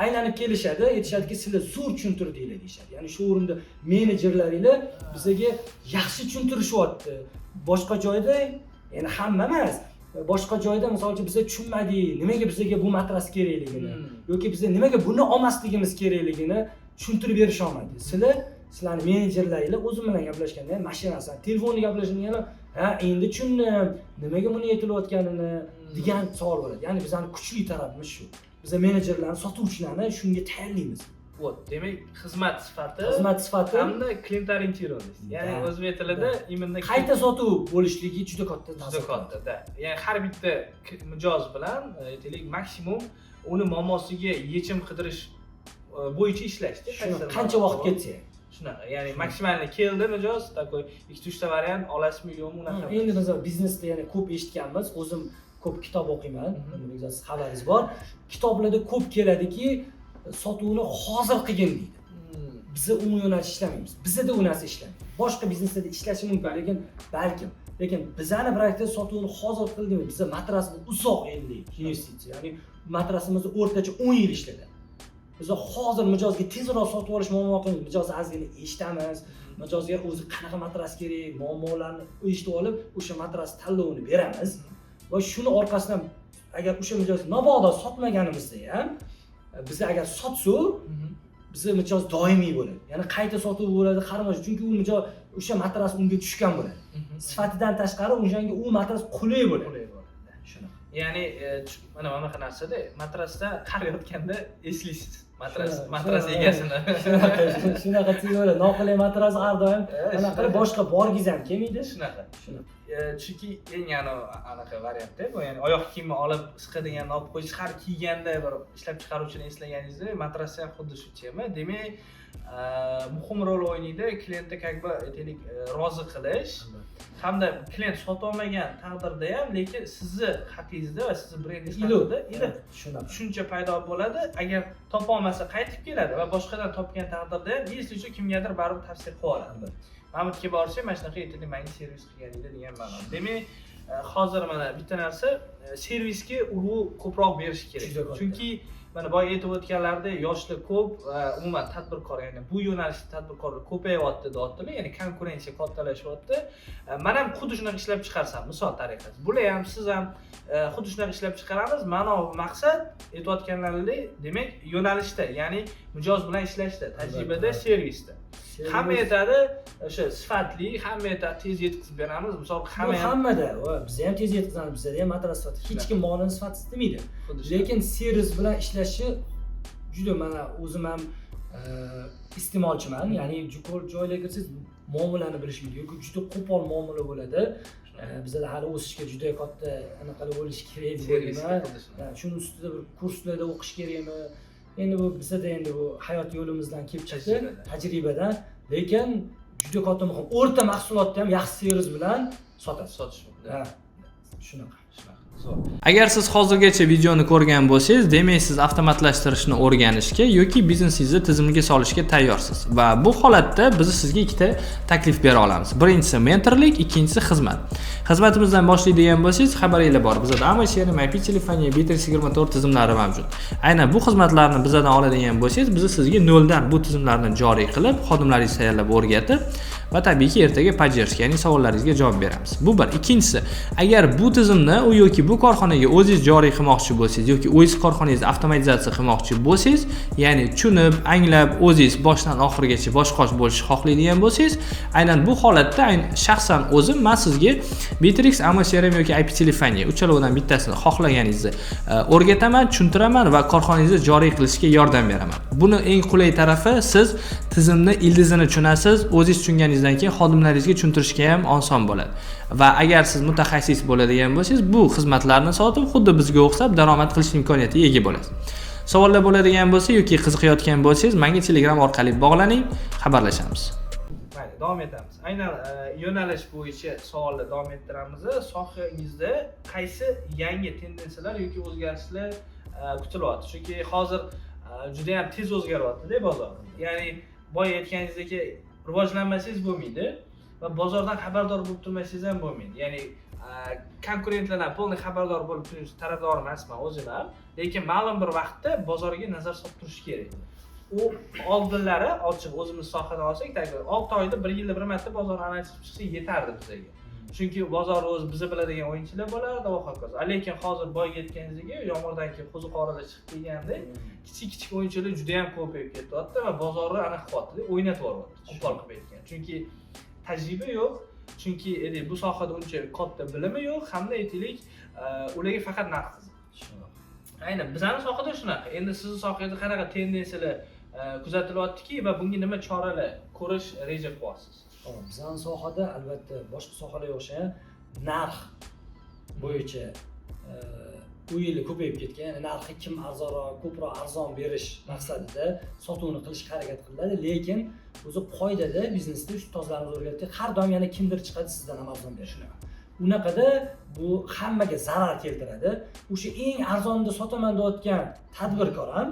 Aylanib kelishadi, aytishadiki, sizlar zo'r tushuntirdinglar deyishadi. Ya'ni shu o'rinda menejerlaringlar bizga yaxshi tushuntirishyapti. Boshqa joyda, ya'ni hamma emas, boshqa joyda misol uchun biza tushunmadik, nimaga bizga bu matras kerakligini yoki biza nimaga buni olmasligimiz kerakligini tushuntirib berisha olmadi. Sizlarni menejerlaringlar o'zim bilan gaplashganda ham mana shu narsani, telefonda gaplashganda ham, ha, endi tushundim, nimaga buni aytilayotganini degan savol bo'ladi. Ya'ni bizani kuchli tarafimiz shu. Biza menejerlarni, sotuvchilarni shunga tayyorlaymiz. Вот, demak, xizmat sifati Xizmat sifati hamda клиент ориентированность. Ya'ni Да. o'zbek tilida именно Qayta sotuv bo'lishligi juda katta juda ta'sir qiladi. Katta, да. Ya'ni har bitta mijoz bilan aytaylik, maksimum uni muammosiga yechim qidirish bo'yicha ishlashda. Shuni qancha vaqt ketsa ham. Shunaqa, ya'ni максимально keldi mijoz, такой ikkita uchta variant olasizmi yo'qmi, unaqa. Endi biz biznesda yana ko'p eshitganmiz. O'zim ko'p kitob o'qiyman. Buni siz xabaringiz bor. Kitoblarda ko'p keladiki, sotuvni hozir qilgin deydi. Biza u yo'nalish ishlamaymiz. Bizada u narsa ishlamaydi. Boshqa bizneslarda ishlashi mumkin, lekin balkim. Lekin bizani proyektda sotuvni hozir qildik. Biza matrasni uzoq yillik investitsiya. Ya'ni matrasimizni o'rtacha 10 yil ishlatadi. Biz hozir mijozga tezroq sotib olish muammo qilmaymiz. Mijozni ozgina eshitamiz, mijozga o'zi qanaqa matras kerak, muammolarni eshitib olib, o'sha matras tanlovini beramiz va shuni orqasidan agar o'sha mijoz mabodo sotmaganimizda ham, biz agar sotsak, bizni mijoz doimiy bo'ladi, ya'ni qayta sotuv bo'ladi, qaramash, chunki u mijoz o'sha matras unga tushgan bo'ladi. Sifatidan tashqari o'shanga u matras qulay bo'ladi. Qulay bo'ladi. Shunaqa. Ya'ni mana bunaqa narsada matrasda qarayotganda eslaysiz matras matras egasini. Shunaqa tez bo'ladi. Noqulay matras har doim anaqa qilib boshqa borgingiz ham kelmaydi. Shunaqa. Shunaqa. Chunki eng anaqa variantda bu, ya'ni oyoq kiyimni olib siqadiganni olib qo'yish, har kiyganda bir ishlab chiqaruvchini eslaganingizda matrasda ham xuddi shu tema. Demak, muhim rol o'ynaydi klientni как бы aytaylik rozi qilish hamda klient sotib olmagan taqdirda ham, lekin sizni haqingizda va sizni brendingiz haqida iliq Shunaqa. tushuncha paydo bo'ladi. Agar topolmasa qaytib keladi va boshqadan topgan taqdirda ham если что kimgadir baribir tavsiya qilib oladi. Mana bu yerga borsak, mana shunaqa aytadi, manga servis qilgan edi degan ma'no. Demak, hozir mana bitta narsa, servisga urg'u ko'proq berish kerak. Juda katta. Chunki mana boya aytib o'tganlaridek, yoshlar ko'p va umuman tadbirkor, ya'ni bu yo'nalishda tadbirkorlar ko'payyapti deyaptilar, ya'ni konkurensiya kattalashyapti. Man ham xuddi shunaqa ishlab chiqarsam, misol tariqasida, bular ham, siz ham xuddi shunaqa ishlab chiqaramiz. Ma'no maqsad aytayotganlaridek, demak, yo'nalishda, ya'ni mijoz bilan ishlashda, tajribada, servisda. Hamma aytadi o'sha sifatli, hamma aytadi tez yetkazib beramiz, misol hamma hamma ham hammada va biz ham tez yetkazamiz, bizada ham matras sifati. Hech kim molini sifatsiz demaydi. Xuddi shunaqa. Lekin servis bilan ishlashi juda, mana o'zim ham iste'molchiman, ya'ni ko'p joylarga kirsangiz muomalani bilishmaydi yoki juda qo'pol muomala bo'ladi. Bizada hali o'sishga juda katta anaqalar bo'lishi kerak deb Servisga o'ylayman. xuddi shunaqa. Ha, shuni ustida bir kurslarda o'qish kerakmi? Endi bu bizada endi bu hayot yo'limizdan kelib chiqdi, Tajribadan. Tajribadan. Lekin juda katta muhim. O'rta mahsulotni ham yaxshi servis bilan sotasiz. Sotish mumkin. Ha, shunaqa. Shunaqa. Zo'r. Agar siz hozirgacha videoni ko'rgan bo'lsangiz, demak siz avtomatlashtirishni o'rganishga yoki biznesingizni tizimga solishga tayyorsiz. Va bu holatda biz sizga ikkita taklif bera olamiz. Birinchisi mentorlik, ikkinchisi xizmat. Xizmatimizdan boshlaydigan bo'lsangiz, xabaringlar bor. Bizda Amo CRM, IP telefoniya, Bitrix 24 tizimlari mavjud. Aynan bu xizmatlarni bizdan oladigan bo'lsangiz, biz sizga noldan bu tizimlarni joriy qilib, xodimlaringizni tayyorlab o'rgatib va tabiiyki ertaga поддержка, ya'ni savollaringizga javob beramiz. Bu bir. Ikkinchisi, agar bu tizimni u yoki bu korxonaga o'zingiz joriy qilmoqchi bo'lsangiz yoki o'zingiz korxonangizni avtomatizatsiya qilmoqchi bo'lsangiz, ya'ni tushunib, anglab, o'zingiz boshdan oxirigacha bosh-qosh bo'lishni xohlaydigan bo'lsangiz, aynan bu holatda shaxsan o'zim men sizga Bitrix, Amo CRM yoki IP telefoniya uchalovidan bittasini xohlaganingizni o'rgataman, tushuntiraman va korxonangizni joriy qilishga yordam beraman. Buni eng qulay tarafi, siz tizimni ildizini tushunasiz, o'zingiz tushunganingizdan keyin xodimlaringizga tushuntirishga ham oson bo'ladi. Va agar siz mutaxassis bo'ladigan bo'lsangiz, bu xizmatlarni sotib, xuddi bizga o'xshab daromad qilish imkoniyatiga ega bo'lasiz. Savollar bo'ladigan bo'lsa yoki qiziqayotgan bo'lsangiz, menga Telegram orqali bog'laning, xabarlashamiz. Mayli, davom etamiz. Aynan yo'nalish bo'yicha savolni davom ettiramiz. Sohangizda qaysi yangi tendensiyalar yoki o'zgarishlar kutilyapti? Chunki hozir juda ham tez o'zgaryapti-da bozor. Ya'ni boya aytganingizdek, rivojlanmasangiz bo'lmaydi va bozordan xabardor bo'lib turmasangiz ham bo'lmaydi. Ya'ni konkurentlardan полный xabardor bo'lib turish tarafdori emasman o'zim ham, lekin ma'lum bir vaqtda bozorga nazar solib turish kerak. U oldinlari ochiq o'zimiz sohadan olsak, 6 oyda, 1 yilda bir marta bozor analiz qilib chiqsa yetardi bizga. Chunki bozor o'zi biza biladigan o'yinchilar bo'lardi va hokazo. Lekin hozir boyga aytganingizdek, yomg'irdan keyin qo'ziqorinlar chiqdi degandek, kichik-kichik o'yinchilar juda ham ko'payib ketyapti va bozorni anaqa qilyapti, o'ynatib yuboryapti, qo'pol qilib aytgan. Chunki tajriba yo'q, chunki bu sohada uncha katta bilimi yo'q, hamda aytaylik, ularga faqat narx qiziq. Aynan bizning sohada shunaqa. Endi sizni sohangizda qanaqa tendensiyalar kuzatilyaptiki va bunga nima choralar ko'rish reja qilyapsiz? Hop, bizning sohada albatta boshqa sohalarga o'xshagan narx bo'yicha u yili ko'payib ketgan, ya'ni narxi kim arzonroq, ko'proq arzon berish maqsadida sotuvni qilishga harakat qilinadi, lekin o'zi qoidada biznesda ustozlarimiz o'rgatdi, har doim yana kimdir chiqadi sizdan ham arzon berishni. Unaqada bu hammaga zarar keltiradi. O'sha eng arzonda sotaman deyotgan tadbirkor ham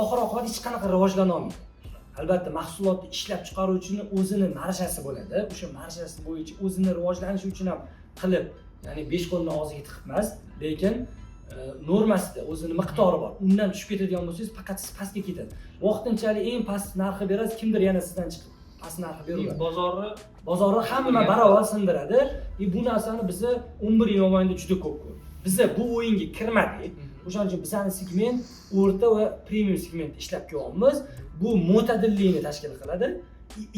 oxir oqibat hech qanaqa rivojlana olmaydi. Albatta mahsulotni ishlab chiqaruvchini o'zini marjasi bo'ladi. O'sha marjasi bo'yicha o'zini rivojlanishi uchun ham qilib, ya'ni besh qo'lni og'ziga tiqib emas, lekin Normasida o'zini miqdori bor. Undan tushib ketadigan bo'lsangiz, faqat siz pastga ketadi. Vaqtinchalik eng past narxi berasiz, kimdir yana sizdan chiqib past narxi beraveradi. Bozorni Bozorni hamma barobar sindiradi. И bu narsani biza 11 yil mobaynida juda ko'p ko'rdik. Biza bu o'yinga kirmadik. O'shaning uchun bizani segment o'rta va premium segment ishlab kelyapmiz. Bu mo'tadillikni tashkil qiladi.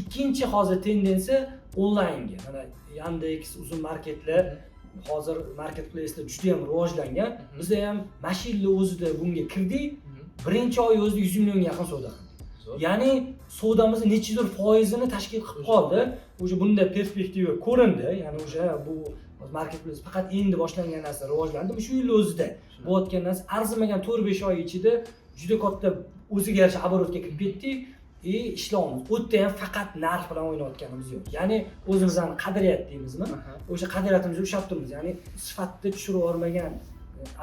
Ikkinchi hozir tendensiya onlaynga. Mana Yandex, Uzum marketlar, hozir marketplacelar juda ham rivojlangan. Biza ham mana shu yilni o'zida bunga kirdik. Birinchi oy o'zida 100 millionga yaqin savdo qildik. Ya'ni savdomizni nechidir foizini tashkil qilib qoldi. Уже bunda perspektiva ko'rindi. Ya'ni уже bu marketplace faqat endi boshlangan narsa, rivojlandi. Shu yil o'zida bo'layotgan narsa arzimagan 4-5 oy ichida juda katta o'ziga yarasha оборот ga kirib ketdik и ishlayapmiz. U yerda ham faqat narx bilan o'ynayotganimiz yo'q. Ya'ni o'zimizni qadriyat deymizmi? O'sha qadriyatimizni ushlab turibmiz. Ya'ni sifatni tushirib yubormagan,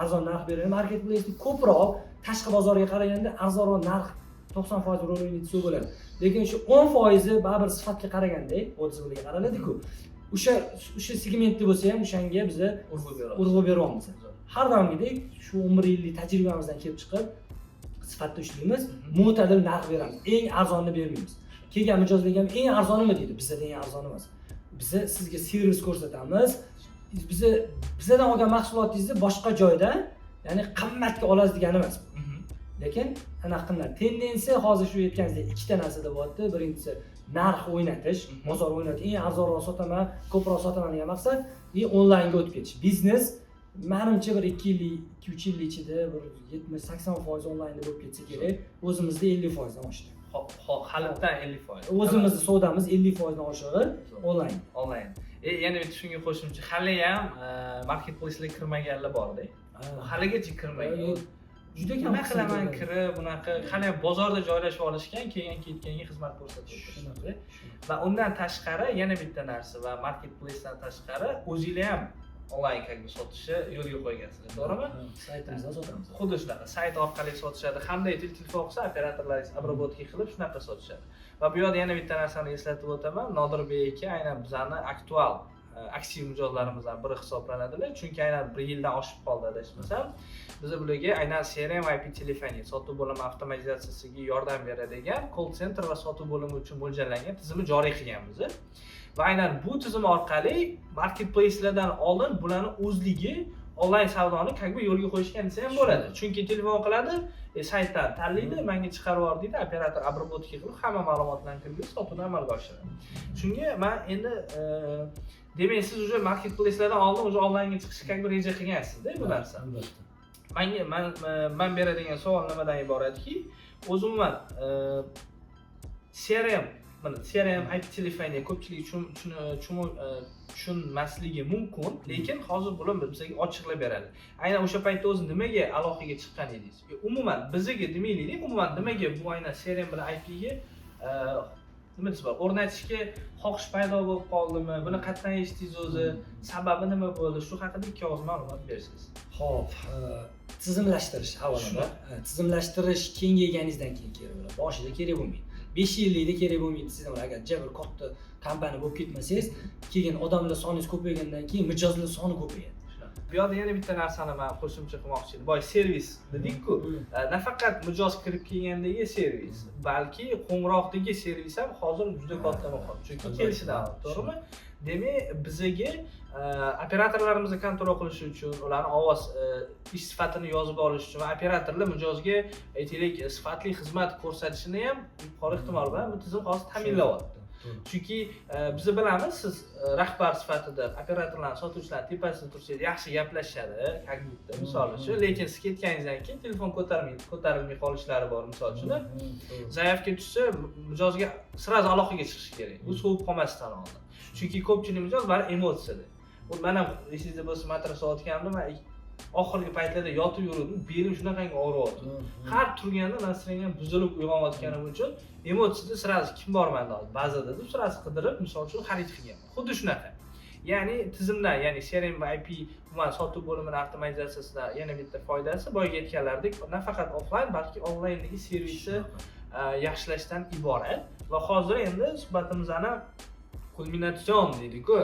arzon narx beradi. Marketplace ko'proq tashqi bozorga qaraganda arzonroq narx 90% rol o'ynaydi bo'ladi. Lekin shu 10% baribir sifatga qaraganda, отзыв larga qaraladi-ku. O'sha segmentda bo'lsa ham o'shanga biza Urg'u beramiz. Urg'u beryapmiz. Har doimgidek shu 11 yillik tajribamizdan kelib chiqib sifatda ushlaymiz, mo'tadil narx beramiz. Eng arzonni bermaymiz. Kelgan mijozlarga ham eng arzonimi deydi. Bizada eng arzoni emas. Biza sizga servis ko'rsatamiz. Biza bizadan olgan mahsulotingizni boshqa joyda, ya'ni qimmatga olasiz degani emas. Lekin anaqa qilinadi. Tendensiya hozir shu aytganingizdek ikkita narsada bo'lyapti. Birinchisi narx o'ynatish, bozor o'ynatish, eng arzonroq sotaman, ko'proq sotaman degan maqsad и onlaynga o'tib ketish. Biznes manimcha bir 2 yillik, 2-3 yil ichida bir 70-80% onlaynda bo'lib ketsa kerak. O'zimizda 50% dan oshdi. Hop, halitdan 50%. O'zimizni savdomiz 50% dan oshig'i onlayn. Onlayn. Yana bitta shunga qo'shimcha, hali ham marketplace'ga kirmaganlar borda. Haligacha kirmagan. Juda kam Nima qism qilaman kiradi. Kirib, bunaqa hali ham bozorda joylashib olishgan, kelgan ketganga xizmat ko'rsatib Shunaqa. Va undan tashqari yana bitta narsa, va marketplace'dan tashqari o'zinglar ham onlayn как бы sotishni yo'lga qo'ygansizlar, to'g'rimi? Ha, saytimizdan sotamiz. Xuddi shunaqa sayt orqali sotishadi hamda telefon qilsa, operatorlar обработка qilib shunaqa sotishadi. Va bu yerda yana bitta narsani eslatib o'taman: Nodirbek aka aynan bizani aktual aktiv mijozlarimizdan biri hisoblanadilar, chunki aynan bir yildan oshib qoldi, adashmasam, biz bularga aynan CRM va IP telefoniya sotuv bo'limi avtomatizatsiyasiga yordam beradigan call center va sotuv bo'limi uchun mo'ljallangan tizimni joriy qilganmiz. Va aynan bu tizim orqali marketplacelardan oldin bularni o'zligi onlayn savdoni как бы yo'lga qo'yishgan desa ham bo'ladi, chunki telefon qiladi, saytdan tanlaydi, manga chiqarib yubor deydi, operator обработка qilib hamma ma'lumotlarni kirgizib sotuvni amalga oshiradi. Shunga man endi demak, siz уже marketplacelardan oldin уже onlaynga chiqishga как бы reja qilgansizda bu narsa. Albatta. Manga man beradigan savol nimadan iboratki, o'zi umuman CRM, mana CRM, IP telefoniya ko'pchilik tushunmasligi mumkin, lekin hozir bular bizga ochiqlab beradi. Aynan o'sha paytda o'zi nimaga aloqaga chiqqan edingiz? Umuman bizaga demaylik, umuman nimaga bu aynan CRM bilan IPga nima desa bo'ladi, o'rnatishga xohish paydo bo'lib qoldimi? Buni qayerdan eshitdingiz o'zi? Sababi nima bo'ldi? Shu haqida ikki og'iz ma'lumot bersangiz. Xo'p, tizimlashtirish avvalambor. Tizimlashtirish kengayganingizdan keyin kerak bo'ladi. Boshida kerak bo'lmaydi. 5 yillikda kerak bo'lmaydi desangiz ham, agar ja bir katta kompaniya bo'lib ketmasangiz, keyin odamlar soningiz ko'paygandan keyin mijozlar soni ko'payadi. Bu yoqda yana bitta narsani man qo'shimcha qilmoqchi edim. Boya servis dedik-ku. Nafaqat mijoz kirib kelgandagi servis, balki qo'ng'iroqdagi servis ham hozir juda katta muhim. Chunki kelishidan, to'g'rimi? Demak, bizaga operatorlarimizni контроль qilish uchun, ularni ovoz ish sifatini yozib olish uchun va operatorlar mijozga, aytaylik, sifatli xizmat ko'rsatishini ham yuqori ehtimol bilan bu tizim hozir ta'minlayapti. Chunki biz bilamiz, siz rahbar sifatida operatorlarni, sotuvchilarni tepasida tursangiz yaxshi gaplashishadi, как будто, misol uchun, lekin siz ketganingizdan keyin telefon ko'tarmay, ko'tarilmay qolishlari bor, misol uchun. Заявка tushsa, mijozga сразу aloqaga chiqish kerak. U sovib qolmasdan oldin. Chunki ko'pchilik mijoz bari emotsiyada. U man ham, esingizda bo'lsa, matras sotganimda man oxirgi paytlarda yotib yuruvdim, belim shunaqangi og'riyapti. Har turganda настроение buzilib uyg'onayotganim uchun emotsiyada сразу kim bor manda hozir bazada deb сразу qidirib, misol uchun, xarid qilganman. Xuddi shunaqa. Ya'ni tizimdan, ya'ni CRM va IP, umuman sotuv bo'limini avtomatizatsiyasidan yana bitta foydasi boyagi aytganlaridek nafaqat offlayn, balki onlayndagi servisni yaxshilashdan iborat. Va hozir endi suhbatimizni Kulminatsion deydiku.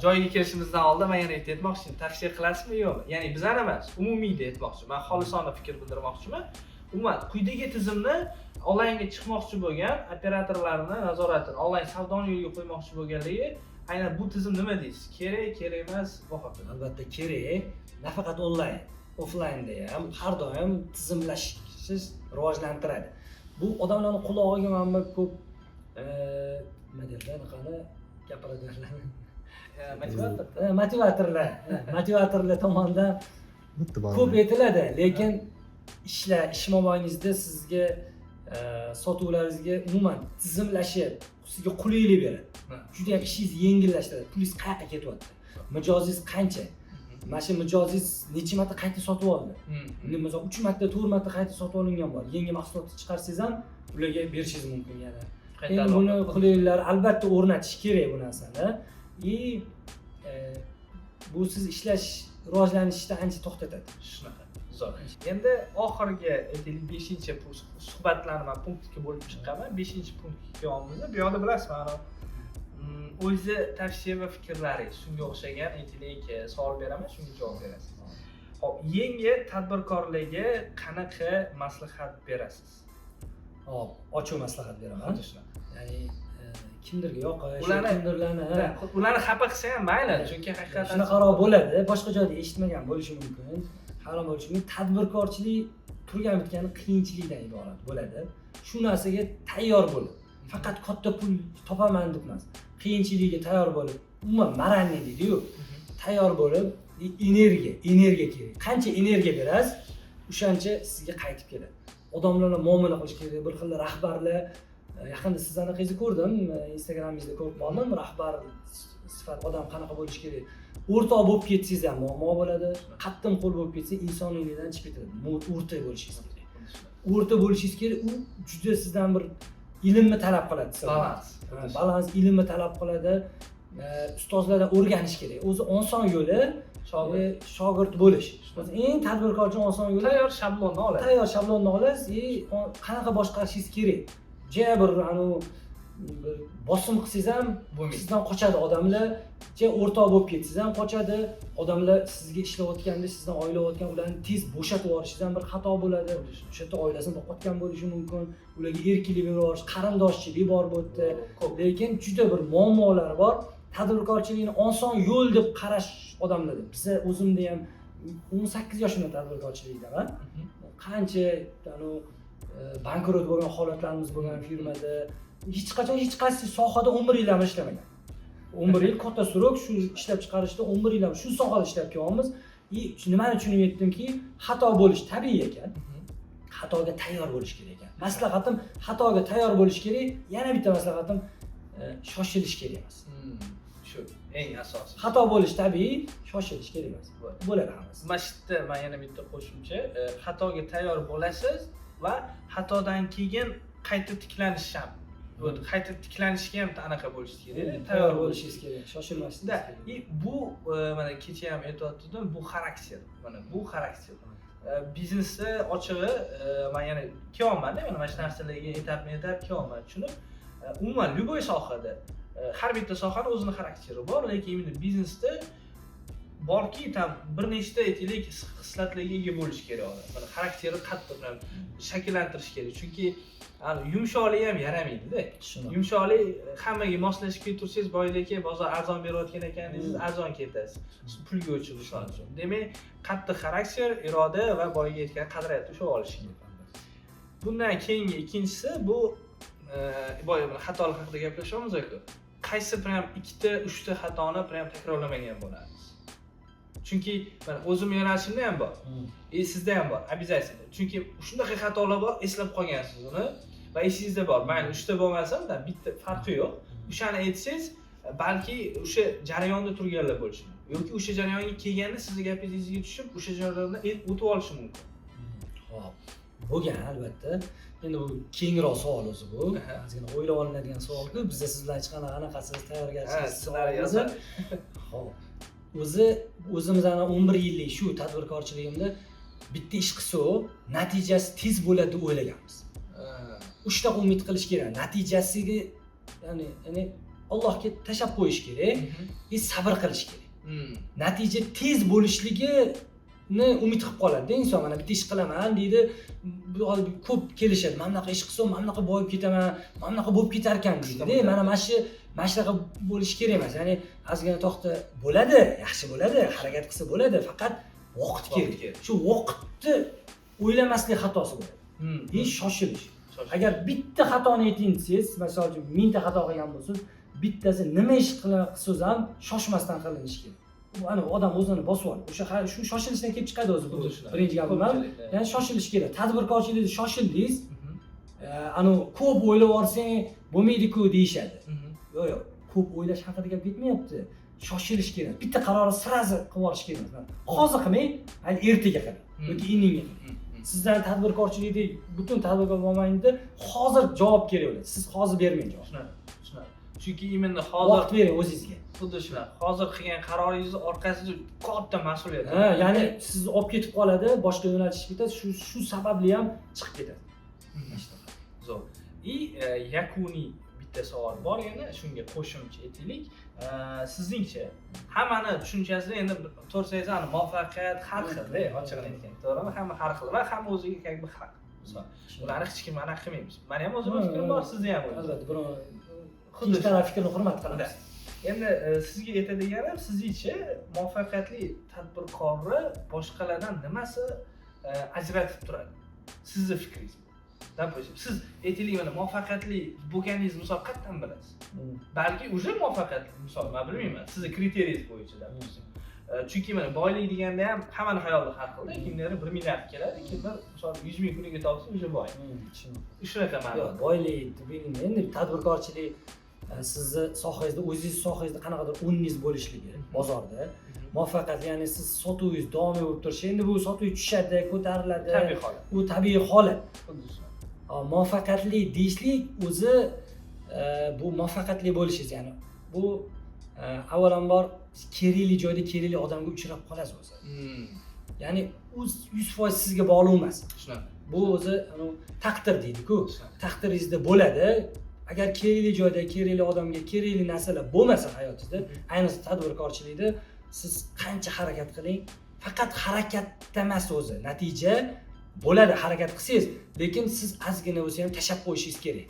Joyiga kelishimizdan oldin man yana bitta aytmoqchiman, tavsiya qilasizmi yo'qmi, ya'ni bizani emas, umumiyda aytmoqchiman, man xolisona fikr bildirmoqchiman. Umuman quyidagi tizimni onlaynga chiqmoqchi bo'lgan operatorlarni nazoratini, onlayn savdoni yo'lga qo'ymoqchi bo'lganligi, aynan bu tizim nima deysiz, kerak, kerak emas va hokazo? Albatta kerak. Nafaqat onlayn, offlaynda ham har doim tizimlashish rivojlantiradi. Bu odamlarni qulog'iga mana bu ko'p nima deydi, anaqani gapiradiganlar, Motivator. Motivatorlar tomonidan Bitta bor. ko'p aytiladi, lekin ishlar ish mobayningizda sizga sotuvlaringizga umuman tizimlashib sizga qulaylik beradi. Juda ham ishingizni yengillashtiradi. Pulingiz qayoqqa ketyapti, mijozingiz qancha, mana shu mijozingiz necha marta qayta sotib oldi. Endi misol uch marta, to'rt marta qayta sotib olingan bor. Yangi mahsulotni chiqarsangiz ham ularga berishingiz mumkin yana. Endi buni qulayliklar albatta o'rnatish kerak bu narsani. И bu siz ishlash, rivojlanishni ancha to'xtatadi. Shunaqa, zo'r. Endi oxirgi, aytaylik, beshinchi suhbatlarni man punktga bo'lib chiqaman. Beshinchi punktga kelyapmiz. Bu yoqda bilasizmi, anavi, o'zi tavsiya va fikrlaringiz, shunga o'xshagan, aytaylik, savol beraman, shunga javob berasiz. Ho'p, yangi tadbirkorlarga qanaqa maslahat berasiz? Hop, ochiq maslahat beraman. Xuddi shunaqa. Ya'ni kimdirga yoqish, kimdirlarni Ularni xafa qilsa ham mayli, chunki haqiqatan shunaqaroq bo'ladi, boshqa joyda eshitmagan bo'lishi mumkin, harom bo'lishi mumkin. Tadbirkorchilik turgan bitgani qiyinchilikdan iborat bo'ladi. Shu narsaga tayyor bo'lib, faqat katta pul topaman deb emas, qiyinchilikka tayyor bo'lib, umuman моральный deydiyu, tayyor bo'lib, energiya kerak. Qancha energiya berasiz, o'shancha sizga qaytib keladi. Odamlar bilan muomala qilish kerak. Bir xil rahbarlar, yaqinda siz anaqangizni ko'rdim, Instagramingizda ko'rib qoldim, rahbar sifat odam qanaqa bo'lishi kerak. O'rtoq bo'lib ketsangiz ham muammo bo'ladi, qattiq qo'l bo'lib ketsa insoniylikdan chiqib ketadi. O'rta bo'lishingiz kerak. O'rta bo'lishingiz kerak, u juda sizdan bir ilmni talab qiladi. Balans. Ha, balans, ilmni talab qiladi. Ustozlardan o'rganish kerak. O'zi oson yo'li shogird bo'lish. O'zi eng tadbirkor uchun oson yo'li tayyor shablonni oladi. Tayyor shablonni olasiz и qanaqa boshqarishingiz kerak. Ja bir anavi bir bosim qilsangiz ham Bo'lmaydi. sizdan qochadi odamlar. Ja o'rtoq bo'lib ketsangiz ham qochadi. Odamlar sizga ishlayotganda, sizdan oylayotgan, ularni tez bo'shatib yuborishingiz ham bir xato bo'ladi. O'sha yerda oilasini boqayotgan bo'lishi mumkin. Ularga erkinlik berib yuborish, qarindoshchilik bor bu yerda. Ko'p. Lekin juda bir muammolar bor. Tadbirkorchilikni oson yo'l deb qarash odamlarda. Biza o'zimda ham 18 yoshimda tadbirkorchilikdaman. Qancha anavi bankrot bo'lgan holatlarimiz bo'lgan firmada. Hech qachon hech qaysi sohada 11 yil ham ishlamagan. 11 yil katta срок shu ishlab chiqarishda, 11 yil ham shu sohada ishlab kelyapmiz. И nimani tushunib yetdimki, xato bo'lish tabiiy ekan. Xatoga tayyor bo'lish kerak ekan. Maslahatim, xatoga tayyor bo'lish kerak. Yana bitta maslahatim, shoshilish kerak emas. Shu eng asosiy. Xato bo'lish tabiiy, shoshilish kerak emas. Bo'ladi hammasi. Mana shu yerda man yana bitta qo'shimcha, xatoga tayyor bo'lasiz va xatodan keyin qayta tiklanish ham, qayta tiklanishga ham anaqa bo'lish kerak, Tayyor bo'lishingiz kerak, shoshilmaslik Да, kerak. И bu mana kecha ham aytyotgandim, bu xarakter. Mana bu xarakter. Biznesni ochig'i, man yana kelyapmanda, mana shu narsalarga etapma-etap kelyapman, tushunib. Umuman любой sohada, har bitta sohani o'zini xarakteri bor, lekin именно biznesda borki, там bir nechta, aytaylik, xislatlarga ega bo'lish kerak odam. Mana xarakteri qattiq bilan shakllantirish kerak. Chunki ani yumshoqlik ham yaramaydida. Shunaqa. Yumshoqlik, hammaga moslashib ketaversangiz, boyagi bozor arzon berayotgan ekan deysiz, arzon ketasiz. Pulga o'chib, misol uchun. Demak, qattiq xarakter, iroda va boyagi aytgan qadriyatni ushlab olish kerak. Bundan keyingi ikkinchisi bu, boya mana xatolik haqida gaplashyapmiz-ku. Qaysi prям ikkita, uchta xatoni prям takrorlamagan bo'larsiz? Chunki mana o'zim yo'nalishimda ham bor. И sizda ham bor, обязательно. Chunki shunaqa xatolar bor, eslab qolgansiz uni va esingizda bor. Mayli, uchta bo'lmasa ham bitta, farqi yo'q. O'shani aytsangiz, balki o'sha jarayonda turganlar bo'lishi mumkin. Yoki o'sha jarayonga kelganda sizni gapingiz esiga tushib, o'sha jarayondan o'tib olishi mumkin. Xo'p, bo'lgan albatta. Endi bu kengroq savol o'zi bu. Ozgina o'ylab olinadigan savol-ku. Bizda siz bilan hech qanaqa anaqasiz, tayyorgarchilik Ssenariy savolimiz. yozadi. Xo'p. O'zi o'zimizni 11 yillik shu tadbirkorchiligimda bitta ish qilsa, natijasi tez bo'ladi deb o'ylaganmiz. Shunaqa umid qilish kerak. Natijasiga, ya'ni Allohga tashlab qo'yish kerak и sabr qilish kerak. Natija tez bo'lishligini umid qilib qoladida inson. Mana bitta ish qilaman deydi, bu hozir ko'p kelishadi, mana bunaqa ish qilsam mana bunaqa boyib ketaman, mana bunaqa bo'lib ketar ekan deydida. Mana shunaqa bo'lishi kerak emas. Ya'ni ozgina to'xta bo'ladi, yaxshi bo'ladi, harakat qilsa bo'ladi, faqat vaqt kerak. Shu vaqtni o'ylamaslik xatosi bo'ladi. И shoshilish. Agar bitta xatoni ayting desangiz, masalan uchun mingta xato qilgan bo'lsangiz, bittasi nima ish qilsangiz ham shoshmasdan qilinishi kerak. Ana odam o'zini bosib oladi. O'sha shu shoshilishdan kelib chiqadi o'zi bu. Birinchi gapim ham. Ya'ni shoshilish kerak. Tadbirkorchilikda shoshildingiz, anu ko'p o'ylab yuborsang bo'lmaydi-ku deyishadi. Yo'q, yo'q. Ko'p o'ylash haqida gap ketmayapti. Shoshilish kerak. Bitta qarorni сразу qilib yuborish kerak emas. Hozir qilmang, hali ertaga qiling yoki indinga qiling. Sizdan tadbirkorchilikda butun tadbirkor mobaynida hozir javob kerak bo'ladi. Siz hozir bermang javob. Shunaqa, shunaqa. Chunki именно hozir vaqt bering o'zingizga. Xuddi shunaqa. Hozir qilgan qaroringizni orqasida katta mas'uliyat. Ha, ya'ni sizni olib ketib qoladi, boshqa yo'nalishga ketadi, shu sababli ham chiqib ketadi. Zo'r. И yakuniy bitta savol bor yana, shunga qo'shimcha aytaylik. Sizningcha hammani tushunchasida endi to'g'risi aytsam, muvaffaqiyat har xilda, ochig'ini aytganda, to'g'rimi? Hamma har xil va hamma o'ziga как бы haq. Misol, ularni hech kim anaqa qilmaymiz. Mani ham o'zimni fikrim bor, sizni ham o'zingiz. Albatta, birov Xuddi ikki taraf fikrini hurmat qilamiz. Endi sizga aytadiganim, sizningcha muvaffaqiyatli tadbirkorni boshqalardan nimasi ajratib turadi? Sizni fikringiz. Допустим, siz aytaylik mana muvaffaqiyatli bo'lganingizni misol qayerdan bilasiz? Balki уже muvaffaqiyatli, misol men bilmayman, sizni kriteriyangiz bo'yicha, допустим. Chunki mana boylik deganda ham hammani xayolida har xilda, kimdir 1 milliard keladi, kimdir misol 100 ming kuniga topsa уже boy. Shunaqa ma'no. Yo'q, boylik bilmayman. Endi tadbirkorchilik sizni sohangizda, o'zingiz sohangizda qanaqadir o'rningiz bo'lishligi bozorda. Muvaffaqiyat, ya'ni siz sotuvingiz doimiy bo'lib turishi. Endi bu sotuv tushadi, ko'tariladi. Tabiiy holat. U tabiiy holat. Xuddi shunaqa. Muvaffaqiyatli deyishlik o'zi bu muvaffaqiyatli bo'lishingiz, ya'ni bu avvalambor kerakli joyda kerakli odamga uchrab qolasiz o'zi. Ya'ni u 100% sizga bog'liq emas. Shunaqa. Bu o'zi taqdir deydi-ku. Taqdiringizda bo'ladi. Agar kerakli joyda kerakli odamga kerakli narsalar bo'lmasa hayotingizda, ayniqsa tadbirkorchilikda siz qancha harakat qiling, faqat harakatda emas o'zi natija bo'ladi, harakat qilsangiz, lekin siz ozgina bo'lsa ham tashlab qo'yishingiz kerak.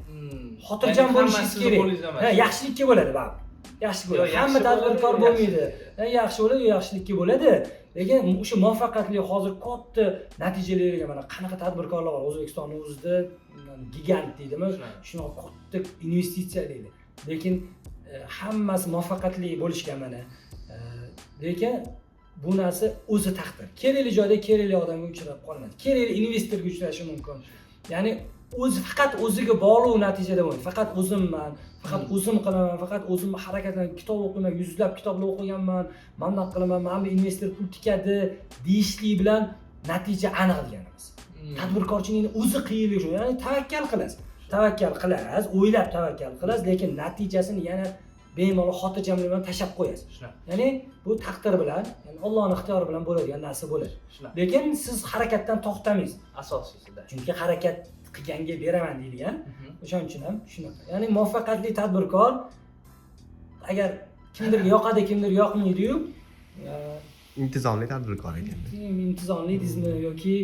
Xotirjam bo'lishingiz kerak. Ha, yaxshilikka bo'ladi baribir. Yaxshi bo'ladi. Hamma tadbirkor bo'lmaydi. Yaxshi bo'ladi, yaxshilikka bo'ladi. Lekin o'sha muvaffaqiyatli hozir katta natijalarga mana qanaqa tadbirkorlar bor O'zbekistonning o'zida, gigant deydimi? Shunaqa katta investitsiya deydi. Lekin hammasi muvaffaqiyatli bo'lishgan mana. Lekin bu narsa o'zi taqdir. Kerakli joyda kerakli odamga uchrab qolmaydi. Kerakli investorga uchrashi mumkin. Ya'ni o'zi faqat o'ziga bog'liq natijada bo'lmaydi. Faqat o'zimman, faqat o'zim qilaman, faqat o'zim harakatlanaman, kitob o'qiyman, yuzlab kitoblar o'qiganman, mana bunaqa qilaman, mana bu investor pul tikadi deyishlik bilan natija aniq deganimiz. Tadbirkorchilikning o'zi qiyinligi shu. Ya'ni tavakkal qilasiz. Tavakkal qilasiz, o'ylab tavakkal qilasiz, lekin natijasini yana bemalol xotirjamlik bilan tashlab qo'yasiz. Ya'ni bu taqdir bilan, ya'ni Allohning ixtiyori bilan bo'ladigan narsa bo'ladi. Lekin siz harakatdan to'xtamaysiz. Asosiysi-da. Chunki harakat qilganga beraman deyilgan. O'shaning uchun ham shunaqa. Ya'ni muvaffaqiyatli tadbirkor agar kimdirga yoqadi, kimdirga yoqmaydi-yu, intizomli tadbirkor ekan. Intizomli deysizmi yoki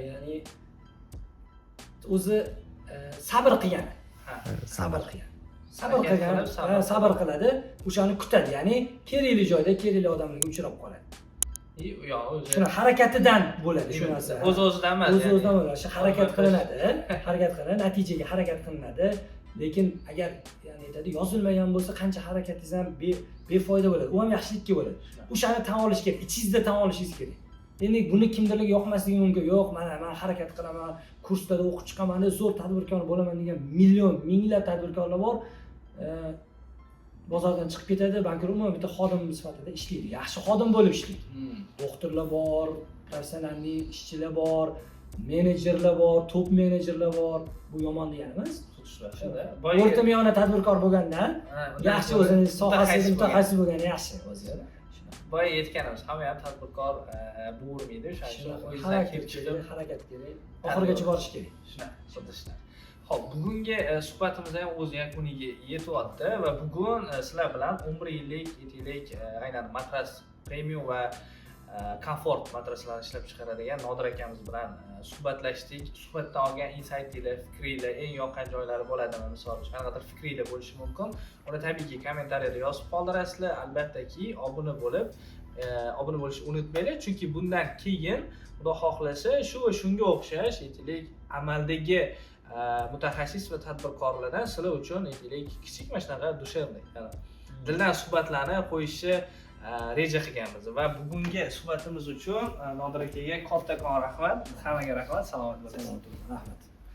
ya'ni o'zi sabr qilgan. Sabr qilgan. Sabr qilgan, sabr qiladi, o'shani kutadi. Ya'ni kerakli joyda kerakli odamlarga uchrab qoladi. Shuni harakatidan bo'ladi shu narsa. O'z-o'zidan emas. O'z-o'zidan bo'ladi. O'sha harakat qilinadi, harakat qilinadi, natijaga harakat qilinadi. Lekin agar ya'ni aytadi, yozilmagan bo'lsa qancha harakatingiz ham befoyda bo'ladi. U ham yaxshilikka bo'ladi. O'shani tan olish kerak, ichingizda tan olishingiz kerak. Endi buni kimdirlarga yoqmasligi mumkin. Yo'q, mana men harakat qilaman, kurslarda o'qib chiqaman, zo'r tadbirkor bo'laman degan million, minglab tadbirkorlar bor. Bozordan chiqib ketadi, bankrot umuman bitta xodim sifatida ishlaydi. Yaxshi xodim bo'lib ishlaydi. Doktorlar bor, professionallik ishchilar bor, menejerlar bor, top menejerlar bor. Bu yomon degani emas. O'rta miyona tadbirkor bo'lgandan yaxshi o'zini sohasida mutaxassis bo'lgani yaxshi o'zi. Boya aytganimiz, hamma ham tadbirkor bo'rmaydi, o'shaning uchun o'zidan kelib chiqib harakat kerak. Oxirigacha borish kerak. Shunaqa, xuddi shunaqa. Ho'p, bugungi suhbatimiz ham o'z yakuniga yetyapti va bugun sizlar bilan 11 yillik, aytaylik, aynan matras premium va komfort matraslarni ishlab chiqaradigan Nodir akamiz bilan suhbatlashdik. Suhbatdan olgan insaytinglar, fikringlar, eng yoqqan joylari bo'ladimi, misol uchun, qanaqadir fikringlar bo'lishi mumkin. Uni tabiiyki kommentariyada yozib qoldirasizlar. Albattaki, obuna bo'lishni unutmanglar, chunki bundan keyin, Xudo xohlasa, shu va shunga o'xshash, aytaylik, amaldagi mutaxassis va tadbirkorlardan sizlar uchun, aytaylik, kichik mana shunaqa душевный, ya'ni dildan suhbatlarni qo'yishni reja qilganmiz va bugungi suhbatimiz uchun Nodir akaga kattakon rahmat, hammaga rahmat, salomat bo'lasiz. Salomat bo'ling, rahmat.